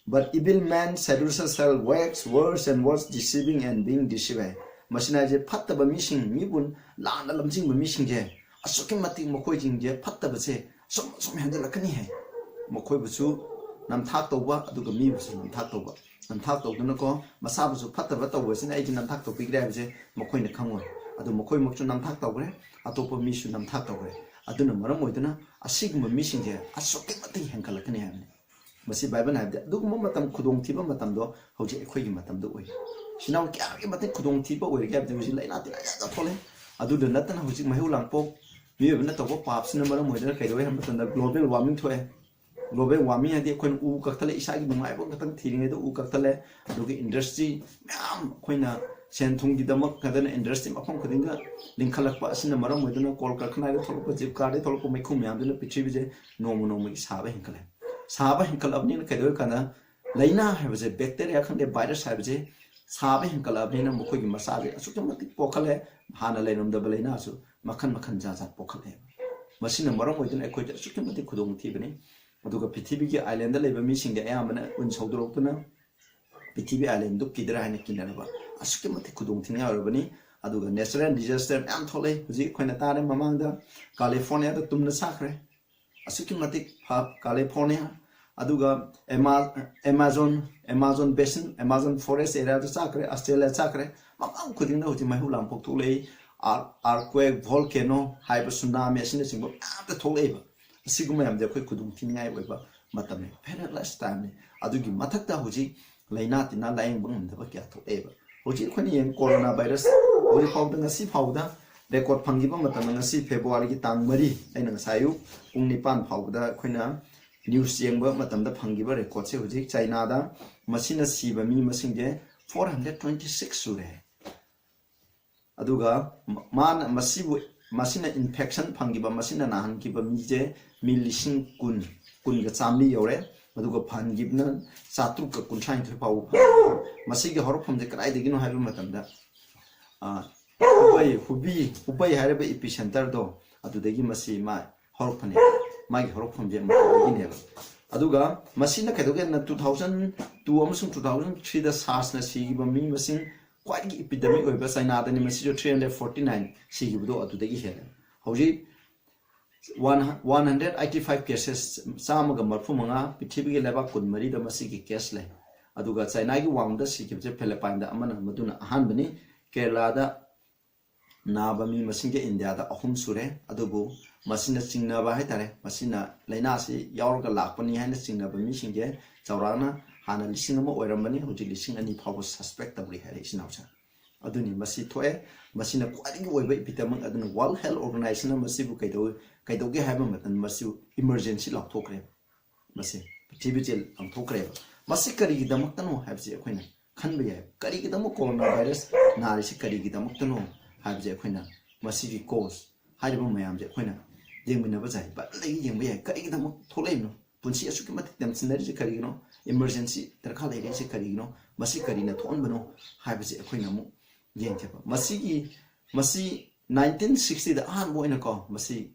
"But evil men seducers shall wax worse and worse, deceiving and being deceived" ꯍꯥꯏ꯫ ꯃꯁꯤꯅ ꯍꯥꯏꯁꯦ, ꯐꯠꯇꯕ ꯃꯤꯁꯤꯡ, ꯃꯤꯕꯨ ꯂꯥꯟꯅ ꯂꯝꯖꯤꯡꯕ ꯃꯤꯁꯤꯡꯁꯦ ꯑꯁꯨꯛꯀꯤ ꯃꯇꯤꯛ ꯃꯈꯣꯏꯁꯤꯡꯁꯦ, ꯐꯠꯇꯕꯁꯦ ꯑꯁꯨꯝ ꯑꯁꯨꯝ ꯍꯦꯟꯖꯜꯂꯛꯀꯅꯤ ꯍꯥꯏ꯫ ꯃꯈꯣꯏꯕꯨꯁꯨ ꯅꯝꯊꯥꯛ ꯇꯧꯕ, ꯑꯗꯨꯒ ꯃꯤꯕꯨꯁꯨ ꯅꯝꯊꯥꯛ ꯇꯧꯕ꯫ ꯅꯝꯊꯥꯛ ꯇꯧꯗꯨꯅꯀꯣ, ꯃꯁꯥꯕꯨꯁꯨ ꯐꯠꯇꯕ ꯇꯧꯕꯁꯤꯅ ꯑꯩꯁꯦ ꯅꯝꯊꯥꯛ ꯇꯧꯕꯤꯈ꯭ꯔꯦ ꯍꯥꯏꯕꯁꯦ ꯃꯈꯣꯏꯅ ꯈꯪꯉꯣꯏ꯫ ꯑꯗꯨ ꯃꯈꯣꯏꯃꯛꯁꯨ ꯅꯝꯊꯥꯛ ꯇꯧꯈ꯭ꯔꯦ, ꯑꯇꯣꯞꯄ ꯃꯤꯁꯨ ꯅꯝꯊꯥꯛ ꯇꯧꯈ꯭ꯔꯦ꯫ ꯑꯗꯨꯅ ꯃꯔꯝ ꯑꯣꯏꯗꯨꯅ ꯑꯁꯤꯒꯨꯝꯕ ꯃꯤꯁꯤꯡꯁꯦ ꯑꯁꯨꯛꯀꯤ ꯃꯇꯤꯛ ꯍꯦꯟꯒꯠꯂꯛꯀꯅꯤ ꯍꯥꯏꯕꯅꯤ꯫ ꯃꯁꯤ ꯕꯥꯏꯕꯜꯅ ꯍꯥꯏꯕꯗꯤ ꯑꯗꯨꯒꯨꯝꯕ ꯃꯇꯝ, ꯈꯨꯗꯣꯡꯊꯤꯕ ꯃꯇꯝꯗꯣ ꯍꯧꯖꯤꯛ ꯑꯩꯈꯣꯏꯒꯤ ꯃꯇꯝꯗ ꯑꯣꯏꯔꯤ꯫ ꯁꯤꯅ ꯀꯌꯥꯒꯤ ꯃꯇꯤꯛ ꯈꯨꯗꯣꯡꯊꯤꯕ ꯑꯣꯏꯔꯒꯦ ꯍꯥꯏꯕꯗꯤ ꯍꯧꯖꯤꯛ ꯂꯥꯏꯅꯥ ꯇꯤꯟꯅꯥ ꯌꯥꯝꯅ ꯊꯣꯛꯂꯛꯑꯦ꯫ ꯑꯗꯨꯗ ꯅꯠꯇꯅ ꯍꯧꯖꯤꯛ ꯃꯩꯍꯧ ꯂꯥꯡꯄꯣꯛ, ꯃꯤꯑꯣꯏꯕꯅ ꯇꯧꯕ ꯄꯥꯞꯁꯤꯅ ꯃꯔꯝ ꯑꯣꯏꯗꯨꯅ ꯀꯩꯗꯧꯋꯦ ꯍꯥꯏꯕ ꯃꯇꯝꯗ global warming ꯊꯣꯛꯑꯦ꯫ Global warming ꯍꯥꯏꯗꯤ ꯑꯩꯈꯣꯏꯅ ꯎ ꯀꯛꯊꯠꯂꯦ, ꯏꯁꯥꯒꯤ ꯅꯨꯡꯉꯥꯏꯕ ꯈꯛꯇꯪ ꯊꯤꯔꯤꯉꯩꯗ ꯎ ꯀꯛꯊꯠꯂꯦ꯫ ꯑꯗꯨꯒ industry ꯃꯌꯥꯝ, ꯑꯩꯈꯣꯏꯅ ꯁꯦꯟ ꯊꯨꯝꯒꯤꯗꯃꯛ ꯍꯥꯏꯗꯅ industry ꯃꯐꯝ ꯈꯨꯗꯤꯡꯗ ꯂꯤꯡꯈꯠꯂꯛꯄ ꯑꯁꯤꯅ ꯃꯔꯝ ꯑꯣꯏꯗꯨꯅ ꯀꯣꯜ ꯀꯔꯈꯅꯥꯗ ꯊꯣꯛꯂꯛꯄ, ꯖꯤꯞ ꯀꯥꯔꯗꯒꯤ ꯊꯣꯛꯂꯛꯄ ꯃꯩꯈꯨ ꯃꯌꯥꯝꯗꯨꯅ ꯄ꯭ꯔꯤꯊꯤꯕꯤꯁꯦ ꯅꯣꯡꯃ ꯅꯣꯡꯃꯒꯤ ꯁꯥꯕ ꯍꯦꯟꯒꯠꯂꯦ꯫ ꯁꯥꯕ ꯍꯦꯟꯒꯠꯂꯕꯅꯤꯅ ꯀꯩꯗꯧꯋꯦ ꯀꯥꯟꯗ ꯂꯥꯏꯅꯥ ꯍꯥꯏꯕꯁꯦ, bacteria ꯈꯪꯗꯦ, virus ꯍꯥꯏꯕꯁꯦ ꯁꯥꯕ ꯍꯦꯟꯒꯠꯂꯛꯑꯕꯅꯤꯅ ꯃꯈꯣꯏꯒꯤ ꯃꯆꯥꯁꯦ ꯑꯁꯨꯛꯀꯤ ꯃꯇꯤꯛ ꯄꯣꯛꯈꯠꯂꯦ꯫ ꯍꯥꯟꯅ ꯂꯩꯔꯝꯗꯕ ꯂꯥꯏꯅꯥꯁꯨ ꯃꯈꯜ ꯃꯈꯜ ꯖꯥꯠ ꯖꯥꯠ ꯄꯣꯛꯈꯠꯂꯦꯕ꯫ ꯃꯁꯤꯅ ꯃꯔꯝ ꯑꯣꯏꯗꯨꯅ ꯑꯩꯈꯣꯏꯗ ꯑꯁꯨꯛꯀꯤ ꯃꯇꯤꯛ ꯈꯨꯗꯣꯡꯊꯤꯕꯅꯤ꯫ ꯑꯗꯨꯒ ꯄ꯭ꯔꯤꯊꯤꯕꯤꯒꯤ islandꯗ ꯂꯩꯕ ꯃꯤꯁꯤꯡꯗꯤ ꯑꯌꯥꯝꯕꯅ ꯎꯟ ꯁꯧꯗꯣꯔꯛꯇꯨꯅ ꯄ꯭ꯔꯤꯊꯤꯕꯤ islandꯗꯨ ꯀꯤꯗ꯭ꯔꯥ ꯍꯥꯏꯅ ꯀꯤꯅꯔꯕ꯫ ꯑꯁꯨꯛꯀꯤ ꯃꯇꯤꯛ ꯈꯨꯗꯣꯡꯊꯤꯅꯤꯡꯉꯥꯏ ꯑꯣꯏꯔꯕꯅꯤ꯫ ꯑꯗꯨꯒ natural disaster ꯃꯌꯥꯝ ꯊꯣꯛꯂꯛꯏ꯫ ꯍꯧꯖꯤꯛ ꯑꯩꯈꯣꯏꯅ ꯇꯥꯔꯦ, ꯃꯃꯥꯡꯗ ꯀꯥꯂꯤꯐꯣꯔꯅꯤꯌꯥꯗ ꯇꯨꯝꯅ ꯁꯥꯈ꯭ꯔꯦ꯫ ꯑꯁꯨꯛꯀꯤ ꯃꯇꯤꯛ ꯐ-, ꯀꯥꯂꯤꯐꯣꯔꯅꯤꯌꯥ, ꯑꯗꯨꯒ ꯑꯦꯃꯥ-, Amazon, Amazon basin, Amazon forest areaꯗ ꯆꯥꯈ꯭ꯔꯦ, ꯑꯁꯇ꯭ꯔꯦꯂꯤꯌꯥ ꯆꯥꯈ꯭ꯔꯦ꯫ ꯃꯐꯝ ꯈꯨꯗꯤꯡꯗ ꯍꯧꯖꯤꯛ ꯃꯩꯍꯧ ꯂꯥꯡꯄꯣꯛ ꯊꯣꯛꯂꯛꯏ꯫ Ear-, earthquake, volcano ꯍꯥꯏꯕ, tsunami ꯑꯁꯤꯅꯆꯤꯡꯕ ꯃꯌꯥꯝꯗ ꯊꯣꯛꯂꯛꯏꯕ꯫ ꯑꯁꯤꯒꯨꯝꯕ ꯃꯌꯥꯝꯁꯦ ꯑꯩꯈꯣꯏ ꯈꯨꯗꯣꯡ ꯊꯤꯅꯤꯡꯉꯥꯏ ꯑꯣꯏꯕ ꯃꯇꯝꯅꯤ, perilous timeꯅꯤ꯫ ꯑꯗꯨꯒꯤ ꯃꯊꯛꯇ ꯍꯧꯖꯤꯛ ꯂꯥꯏꯅꯥ ꯇꯤꯟꯅꯥ ꯂꯥꯌꯦꯡꯕ ꯉꯝꯗꯕ ꯀꯌꯥ ꯊꯣꯛꯂꯛꯑꯦꯕ꯫ ꯍꯧꯖꯤꯛ ꯑꯩꯈꯣꯏꯅ ꯌꯦꯡ corona virus, ꯍꯧꯖꯤꯛ ꯐꯥꯎꯗ, ꯉꯁꯤ ꯐꯥꯎꯗ record ꯐꯪꯈꯤꯕ ꯃꯇꯝꯗ, ꯉꯁꯤ Februaryꯒꯤ ꯇꯥꯡ ꯃꯔꯤ, ꯑꯩꯅ ꯉꯁꯥꯏ ꯑꯌꯨꯛ ꯄꯨꯡ ꯅꯤꯄꯥꯟ ꯐꯥꯎꯕꯗ ꯑꯩꯈꯣꯏꯅ news ꯌꯦꯡꯕ ꯃꯇꯝꯗ ꯐꯪꯈꯤꯕ recordꯁꯦ, ꯍꯧꯖꯤꯛ ꯆꯥꯏꯅꯥꯗ ꯃꯁꯤꯅ ꯁꯤꯕ ꯃꯤ ꯃꯁꯤꯡꯁꯦ four hundred twenty six ꯁꯨꯔꯦ꯫ ꯑꯗꯨꯒ ꯃ-, ꯃꯥꯅ ꯃꯁꯤꯕꯨ, ꯃꯁꯤꯅ infection ꯐꯪꯈꯤꯕ, ꯃꯁꯤꯅ ꯅꯥꯍꯟꯈꯤꯕ ꯃꯤꯁꯦ ꯃꯤ ꯂꯤꯁꯤꯡ ꯀꯨꯟ, ꯀꯨꯟꯒ ꯆꯥꯃꯔꯤ ꯌꯧꯔꯦ꯫ ꯑꯗꯨꯒ ꯐꯍꯟꯈꯤꯕꯅ ꯆꯥꯇ꯭ꯔꯨꯛꯀ ꯀꯨꯟꯊ꯭ꯔꯥꯅꯤꯊꯣꯏ ꯐꯥꯎꯕ ꯐꯍꯟꯈꯤ꯫ ꯃꯁꯤꯒꯤ ꯍꯧꯔꯛꯐꯝꯁꯦ ꯀꯗꯥꯏꯗꯒꯤꯅꯣ ꯍꯥꯏꯕ ꯃꯇꯝꯗ, ꯑ, ꯍꯨꯕꯩ, ꯍꯨꯕꯤ, ꯍꯨꯕꯩ ꯍꯥꯏꯔꯤꯕ ꯏꯄꯤ ꯁꯦꯟꯇꯔꯗꯣ, ꯑꯗꯨꯗꯒꯤ ꯃꯁꯤ ꯃꯥ ꯍꯧꯔꯛꯄꯅꯦ꯫ ꯃꯥꯒꯤ ꯍꯧꯔꯛꯐꯝꯁꯦ ꯃꯗꯨꯗꯒꯤꯅꯦꯕ꯫ ꯑꯗꯨꯒ ꯃꯁꯤꯅ ꯀꯩꯗꯧꯒꯦꯅ two thousand two ꯑꯃꯁꯨꯡ two thousand three ꯗ SARS ꯅ ꯁꯤꯈꯤꯕ ꯃꯤ ꯃꯁꯤꯡ ꯈ꯭ꯋꯥꯏꯗꯒꯤ epidemic ꯑꯣꯏꯕ ꯆꯩꯅꯥꯗꯅꯤ꯫ ꯃꯁꯤꯁꯨ three hundred forty nine ꯁꯤꯈꯤꯕꯗꯣ ꯑꯗꯨꯗꯒꯤ ꯍꯦꯜꯂꯦ꯫ ꯍꯧꯖꯤꯛ one, one hundred eighty five cases, ꯆꯥꯝꯃꯒ ꯃꯔꯤꯐꯨ ꯃꯉꯥ, ꯄ꯭ꯔꯤꯊꯤꯕꯤꯒꯤ ꯂꯩꯕꯥꯛ ꯀꯨꯟꯃꯔꯤꯗ ꯃꯁꯤꯒꯤ case ꯂꯩ꯫ ꯑꯗꯨꯒ ꯆꯩꯅꯥꯒꯤ ꯋꯥꯡꯃꯗ ꯁꯤꯈꯤꯕꯁꯦ ꯐꯤꯂꯤꯄꯥꯏꯟꯗ ꯑꯃꯅ, ꯃꯗꯨꯅ ꯑꯍꯥꯟꯕꯅꯤ꯫ ꯀꯦꯔꯂꯥꯗ ꯅꯥꯕ ꯃꯤ ꯃꯁꯤꯡꯁꯦ ꯏꯟꯗꯤꯌꯥꯗ ꯑꯍꯨꯝ ꯁꯨꯔꯦ꯫ ꯑꯗꯨꯕꯨ ꯃꯁꯤꯅ ꯆꯤꯡꯅꯕ ꯍꯥꯏꯇꯥꯔꯦ, ꯃꯁꯤꯅ ꯂꯥꯏꯅꯥꯁꯤ ꯌꯥꯎꯔꯒ ꯂꯥꯛꯄꯅꯤ ꯍꯥꯏꯅ ꯆꯤꯡꯅꯕ ꯃꯤꯁꯤꯡꯁꯦ ꯆꯥꯎꯔꯥꯛꯅ ꯍꯥꯟꯅ ꯂꯤꯁꯤꯡ ꯑꯃ ꯑꯣꯏꯔꯝꯕꯅꯤ, ꯍꯧꯖꯤꯛ ꯂꯤꯁꯤꯡ ꯑꯅꯤ ꯐꯥꯎꯕ suspect ꯇꯧꯔꯤ ꯍꯥꯏꯔꯦ ꯏꯆꯤꯟ ꯏꯅꯥꯎꯁꯦ꯫ ꯑꯗꯨꯅꯤ ꯃꯁꯤ ꯊꯣꯛꯑꯦ꯫ ꯃꯁꯤꯅ ꯈ꯭ꯋꯥꯏꯗꯒꯤ ꯑꯣꯏꯕ epidemic꯫ ꯑꯗꯨꯅ World Health Organization ꯅ ꯃꯁꯤꯕꯨ ꯀꯩꯗꯧ-, ꯀꯩꯗꯧꯒꯦ ꯍꯥꯏꯕ ꯃꯇꯝꯗ ꯃꯁꯤꯕꯨ emergency ꯂꯥꯎꯊꯣꯛꯈ꯭ꯔꯦꯕ꯫ ꯃꯁꯤ ꯄ꯭ꯔꯤꯊꯤꯕꯤꯁꯦ ꯂꯥꯎꯊꯣꯛꯈ꯭ꯔꯦꯕ꯫ ꯃꯁꯤ ꯀꯔꯤꯒꯤꯗꯃꯛꯇꯅꯣ ꯍꯥꯏꯕꯁꯤ ꯑꯩꯈꯣꯏꯅ ꯈꯟꯕ ꯌꯥꯏ꯫ ꯀꯔꯤꯒꯤꯗꯃꯛ corona virus ꯅꯥꯔꯤꯁꯤ ꯀꯔꯤꯒꯤꯗꯃꯛꯇꯅꯣ ꯍꯥꯏꯕꯁꯦ ꯑꯩꯈꯣꯏꯅ ꯃꯁꯤꯒꯤ cause ꯍꯥꯏꯔꯤꯕ ꯃꯌꯥꯝꯁꯦ ꯑꯩꯈꯣꯏꯅ ꯌꯦꯡꯃꯤꯟꯅꯕ ꯌꯥꯏ꯫ ꯕꯥꯏꯕꯜꯗꯒꯤ ꯌꯦꯡꯕ ꯌꯥꯏ꯫ ꯀꯔꯤꯒꯤꯗꯃꯛ ꯊꯣꯛꯂꯛꯏꯕꯅꯣ? ꯄꯨꯟꯁꯤ ꯑꯁꯨꯛꯀꯤ ꯃꯇꯤꯛ ꯇꯦꯟꯁꯤꯟꯅꯔꯤꯁꯦ ꯀꯔꯤꯒꯤꯅꯣ? Emergency ꯗꯔꯀꯥꯔ ꯂꯩꯔꯛꯏꯁꯦ ꯀꯔꯤꯒꯤꯅꯣ? ꯃꯁꯤ ꯀꯔꯤꯅ ꯊꯣꯛꯍꯟꯕꯅꯣ ꯍꯥꯏꯕꯁꯦ ꯑꯩꯈꯣꯏꯅ ꯑꯃꯨꯛ ꯌꯦꯡꯁꯦꯕ꯫ ꯃꯁꯤꯒꯤ, ꯃꯁꯤ nineteen sixty ꯗ ꯑꯍꯥꯟꯕ ꯑꯣꯏꯅꯀꯣ, ꯃꯁꯤ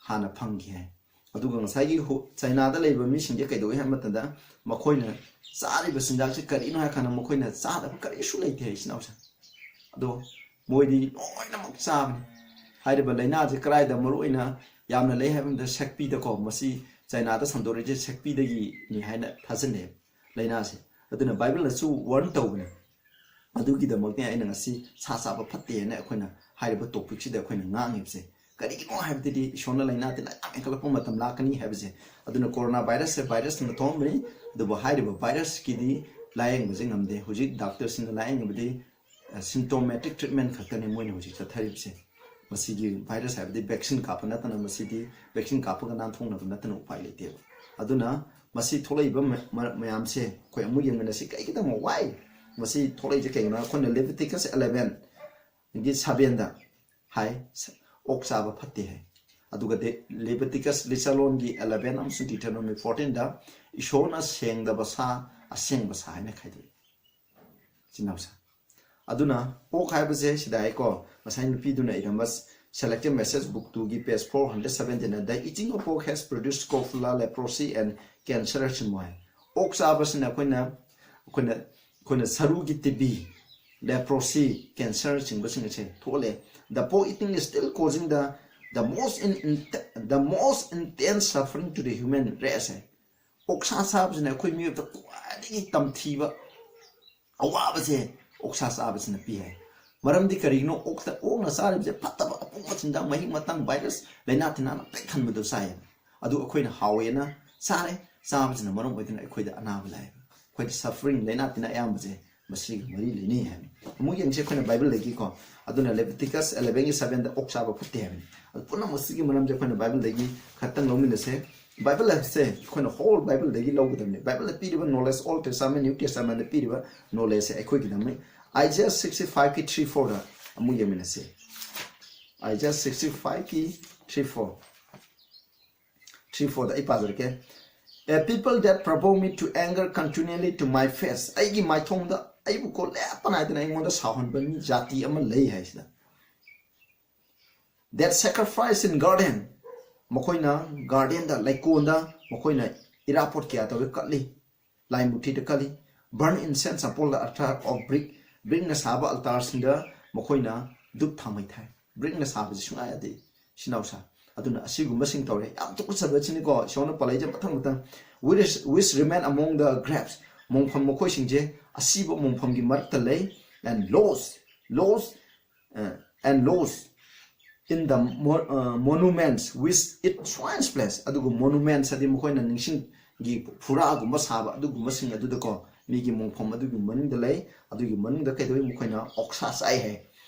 ꯍꯥꯟꯅ ꯐꯪꯈꯤ ꯍꯥꯏ꯫ ꯑꯗꯨꯒ ꯉꯁꯥꯏꯒꯤ ꯍꯨ-, ꯆꯩꯅꯥꯗ ꯂꯩꯕ ꯃꯤꯁꯤꯡꯁꯦ ꯀꯩꯗꯧꯏ ꯍꯥꯏꯕ ꯃꯇꯝꯗ, ꯃꯈꯣꯏꯅ ꯆꯥꯔꯤꯕ ꯆꯤꯟꯖꯥꯛꯁꯦ ꯀꯔꯤꯅꯣ ꯍꯥꯏ ꯀꯥꯟꯗ, ꯃꯈꯣꯏꯅ ꯆꯥꯗꯕ ꯀꯔꯤꯁꯨ ꯂꯩꯇꯦ ꯍꯥꯏ ꯏꯆꯤꯟ ꯏꯅꯥꯎꯁꯦ꯫ ꯑꯗꯣ ꯃꯣꯏꯗꯤ ꯂꯣꯏꯅꯃꯛ ꯆꯥꯕꯅꯤ꯫ ꯍꯥꯏꯔꯤꯕ ꯂꯥꯏꯅꯥꯁꯦ ꯀꯗꯥꯏꯗ ꯃꯔꯨ ꯑꯣꯏꯅ ꯌꯥꯝꯅ ꯂꯩ ꯍꯥꯏꯕ ꯃꯇꯝꯗ, ꯁꯦꯛꯄꯤꯗꯀꯣ, ꯃꯁꯤ ꯆꯩꯅꯥꯗ ꯁꯟꯗꯣꯔꯛꯏꯁꯦ ꯁꯦꯛꯄꯤꯗꯒꯤꯅꯤ ꯍꯥꯏꯅ ꯊꯥꯖꯅꯩ ꯂꯥꯏꯅꯥꯁꯦ꯫ ꯑꯗꯨꯅ ꯕꯥꯏꯕꯜꯅꯁꯨ warn ꯇꯧꯕꯅꯤ꯫ ꯑꯗꯨꯒꯤꯗꯃꯛꯇꯅꯤ ꯑꯩꯅ ꯉꯁꯤ ꯁꯥ ꯆꯥꯕ ꯐꯠꯇꯦ ꯍꯥꯏꯅ ꯑꯩꯈꯣꯏꯅ ꯍꯥꯏꯔꯤꯕ topic ꯁꯤꯗ ꯑꯩꯈꯣꯏꯅ ꯉꯥꯡꯉꯤꯕꯁꯦ꯫ ꯀꯔꯤꯒꯤꯅꯣ ꯍꯥꯏꯕꯗꯗꯤ, ꯏꯁꯣꯔꯅ ꯂꯥꯏꯅꯥ ꯇꯤꯟꯅꯥ ꯌꯥꯝ ꯍꯦꯟꯒꯠꯂꯛꯄ ꯃꯇꯝ ꯂꯥꯛꯀꯅꯤ ꯍꯥꯏꯕꯁꯦ꯫ ꯑꯗꯨꯅ corona virus ꯁꯦ virus ꯅ ꯊꯣꯛꯍꯟꯕꯅꯤ, ꯑꯗꯨꯕꯨ ꯍꯥꯏꯔꯤꯕ virus ꯀꯤꯗꯤ ꯂꯥꯌꯦꯡꯕꯁꯦ ꯉꯝꯗꯦ꯫ ꯍꯧꯖꯤꯛ doctor ꯁꯤꯡꯅ ꯂꯥꯌꯦꯡꯕꯗꯤ, ꯑ, symptomatic treatment ꯈꯛꯇꯅꯤ ꯃꯣꯏꯅ ꯍꯧꯖꯤꯛ ꯆꯠꯊꯔꯤꯕꯁꯦ꯫ ꯃꯁꯤꯒꯤ virus ꯍꯥꯏꯕꯗꯤ vaccine ꯀꯥꯞꯄ ꯅꯠꯇꯅ, ꯃꯁꯤꯗꯤ vaccine ꯀꯥꯞꯄꯒ ꯅꯥꯟꯊꯣꯛꯅꯕ ꯅꯠꯇꯅ ꯎꯄꯥꯏ ꯂꯩꯇꯦꯕ꯫ ꯑꯗꯨꯅ ꯃꯁꯤ ꯊꯣꯛꯂꯛꯏꯕ ꯃ-, ꯃ-, ꯃꯌꯥꯝꯁꯦ ꯑꯩꯈꯣꯏ ꯑꯃꯨꯛ ꯌꯦꯡꯃꯤꯟꯅꯁꯤ꯫ ꯀꯩꯒꯤꯗꯃꯛ, why? ꯃꯁꯤ ꯊꯣꯛꯂꯛꯏꯁꯦ ꯀꯩꯒꯤꯅꯣ? ꯑꯩꯈꯣꯏꯅ Leviticus eleven ꯒꯤ seven ꯗ ꯍꯥꯏ, ꯁ-, ꯑꯣꯛ ꯆꯥꯕ ꯐꯠꯇꯦ ꯍꯥꯏ꯫ ꯑꯗꯨꯒ ꯗꯦ- ꯂꯦꯕꯤꯇꯤꯀꯁ ꯂꯤꯆꯥꯂꯣꯟꯒꯤ eleven ꯑꯃꯁꯨꯡ ꯗꯤꯇꯔꯣꯅꯣꯃꯤ fourteen ꯗ ꯏꯁꯣꯔꯅ ꯁꯦꯡꯗꯕ ꯁꯥ, ꯑꯁꯦꯡꯕ ꯁꯥ ꯍꯥꯏꯅ ꯈꯥꯏꯗꯣꯛꯏ꯫ ꯏꯆꯤꯟ ꯏꯅꯥꯎꯁꯦ꯫ ꯑꯗꯨꯅ ꯑꯣꯛ ꯍꯥꯏꯕꯁꯦ ꯁꯤꯗ ꯍꯥꯏꯀꯣ, ꯉꯁꯥꯏ ꯅꯨꯄꯤꯗꯨꯅ ꯏꯔꯝꯕ Selected Message Book two ꯒꯤ page four hundred seventeen the, "The eating of pork has produced scrofula, leprosy and cancer" ꯍꯥꯏꯁꯤꯃ ꯍꯥꯏ꯫ ꯑꯣꯛ ꯆꯥꯕꯁꯤꯅ ꯑꯩꯈꯣꯏꯅ ꯑꯩꯈꯣꯏꯅ ꯑꯩꯈꯣꯏꯅ ꯁꯔꯨꯒꯤ ꯇꯤꯕꯤ, leprosy, cancer ꯆꯤꯡꯕꯁꯤꯡ ꯑꯁꯦ ꯊꯣꯛꯍꯜꯂꯦ꯫ The pork eating is still causing the the most in, in the most intense suffering to the human race ꯍꯥꯏ꯫ ꯑꯣꯛꯁꯥ ꯆꯥꯕꯁꯤꯅ ꯑꯩꯈꯣꯏ ꯃꯤꯑꯣꯏꯕꯗ ꯈ꯭ꯋꯥꯏꯗꯒꯤ ꯇꯝꯊꯤꯕ ꯑꯋꯥꯕꯁꯦ ꯑꯣꯛꯁꯥ ꯆꯥꯕꯁꯤꯅ ꯄꯤ ꯍꯥꯏ꯫ ꯃꯔꯝꯗꯤ ꯀꯔꯤꯒꯤꯅꯣ? ꯑꯣꯛꯇ ꯑꯣꯛꯅ ꯆꯥꯔꯤꯕꯁꯦ ꯐꯠꯇꯕ ꯑꯄꯣꯛꯄ ꯆꯤꯟꯖꯥꯛ, ꯃꯍꯤꯛ ꯃꯇꯥꯡ, ꯚꯥꯏꯔꯁ, ꯂꯥꯏꯅꯥ ꯇꯤꯟꯅꯥꯅ ꯄꯤꯛ ꯊꯟꯕꯗꯣ ꯆꯥꯏꯌꯦꯕ꯫ ꯑꯗꯨ ꯑꯩꯈꯣꯏꯅ ꯍꯥꯎꯋꯦꯅ ꯆꯥꯔꯦ꯫ ꯆꯥꯕꯁꯤꯅ ꯃꯔꯝ ꯑꯣꯏꯗꯨꯅ ꯑꯩꯈꯣꯏꯗ ꯑꯅꯥꯕ ꯂꯥꯛꯑꯦꯕ꯫ ꯑꯩꯈꯣꯏꯗ suffering, ꯂꯥꯏꯅꯥ ꯇꯤꯟꯅꯥ ꯑꯌꯥꯝꯕꯁꯦ ꯃꯁꯤꯒ ꯃꯔꯤ ꯂꯩꯅꯩ ꯍꯥꯏꯕꯅꯤ꯫ ꯑꯃꯨꯛ ꯌꯦꯡꯁꯤ ꯑꯩꯈꯣꯏꯅ ꯕꯥꯏꯕꯜꯗꯒꯤꯀꯣ꯫ ꯑꯗꯨꯅ Leviticus eleven ꯒꯤ seven ꯗ ꯑꯣꯛ ꯆꯥꯕ ꯐꯠꯇꯦ ꯍꯥꯏꯕꯅꯤ꯫ ꯑꯗꯨ ꯄꯨꯝꯅꯃꯛꯁꯤꯒꯤ ꯃꯔꯝꯁꯦ ꯑꯩꯈꯣꯏꯅ ꯕꯥꯏꯕꯜꯗꯒꯤ ꯈꯛꯇꯪ ꯂꯧꯃꯤꯟꯅꯁꯦ꯫ ꯕꯥꯏꯕꯜ ꯍꯥꯏꯕꯁꯦ ꯑꯩꯈꯣꯏꯅ whole ꯕꯥꯏꯕꯜꯗꯒꯤ ꯂꯧꯒꯗꯕꯅꯤ꯫ ꯕꯥꯏꯕꯜꯗ ꯄꯤꯔꯤꯕ knowledge, Old Testament, New Testament ꯗ ꯄꯤꯔꯤꯕ knowledge ꯁꯦ ꯑꯩꯈꯣꯏꯒꯤꯗꯃꯛ꯫ Isaiah sixty five ꯀꯤ three four ꯗ ꯑꯃꯨꯛ ꯌꯦꯡꯃꯤꯟꯅꯁꯦ꯫ Isaiah sixty five ꯀꯤ three four꯫ Three four ꯗ ꯑꯩ ꯄꯥꯖꯔꯛꯀꯦ꯫ "A people that provoke me to anger continually to my face." ꯑꯩꯒꯤ ꯃꯥꯏꯊꯣꯡꯗ ꯑꯩꯕꯨ ꯀꯣ ꯂꯦꯞꯄ ꯅꯥꯏꯗꯅ ꯑꯩꯉꯣꯟꯗ ꯁꯥꯎꯍꯟꯕ ꯃꯤ ꯖꯥꯇꯤ ꯑꯃ ꯂꯩ ꯍꯥꯏꯁꯤꯗ꯫ "That sacrifice in garden." ꯃꯈꯣꯏꯅ garden ꯗ, ꯂꯩꯀꯣꯜꯗ ꯃꯈꯣꯏꯅ ꯏꯔꯥꯄꯣꯠ ꯀꯌꯥ ꯇꯧꯏ, ꯀꯠꯂꯤ, ꯂꯥꯏ ꯃꯨꯔꯇꯤꯗ ꯀꯠꯂꯤ꯫ "Burn incense upon the altar of brick." ꯕ꯭ꯔꯤꯛꯅ ꯁꯥꯕ altar ꯁꯤꯡꯗ ꯃꯈꯣꯏꯅ ꯙꯨꯞ ꯊꯥꯎꯃꯩ ꯊꯥꯏ꯫ ꯕ꯭ꯔꯤꯛꯅ ꯁꯥꯕꯁꯤ ꯁꯨꯡꯌꯥ ꯌꯥꯗꯦ, ꯏꯆꯤꯟ ꯏꯅꯥꯎꯁꯥ꯫ ꯑꯗꯨꯅ ꯑꯁꯤꯒꯨꯝꯕꯁꯤꯡ ꯇꯧꯔꯦ꯫ ꯌꯥꯝ ꯇꯨꯀꯠꯆꯕꯁꯤꯅꯤꯀꯣ꯫ ꯏꯁꯣꯔꯅ ꯄꯜꯂꯛꯏꯁꯦ ꯃꯊꯪ ꯃꯊꯪ꯫ "Which, which remain among the graves." ꯃꯣꯡꯐꯝ ꯃꯈꯣꯏꯁꯤꯡꯁꯦ ꯑꯁꯤꯕ ꯃꯣꯡꯐꯝꯒꯤ ꯃꯔꯛꯇ ꯂꯩ꯫ "And lost, lost, uh, and lost in the mo-, uh, monuments which it swines place." ꯑꯗꯨꯒ monuments ꯍꯥꯏꯗꯤ ꯃꯈꯣꯏꯅ ꯅꯤꯡꯁꯤꯡꯒꯤ ꯐꯨꯔꯥꯒꯨꯝꯕ ꯁꯥꯕ ꯑꯗꯨꯒꯨꯝꯕꯁꯤꯡ ꯑꯗꯨꯗꯀꯣ, ꯃꯤꯒꯤ ꯃꯣꯡꯐꯝ ꯑꯗꯨꯒꯤ ꯃꯅꯨꯡꯗ ꯂꯩ꯫ ꯑꯗꯨꯒꯤ ꯃꯅꯨꯡꯗ ꯀꯩꯗꯧꯏ? ꯃꯈꯣꯏꯅ ꯑꯣꯛꯁꯥ ꯆꯥꯏ ꯍꯥꯏ꯫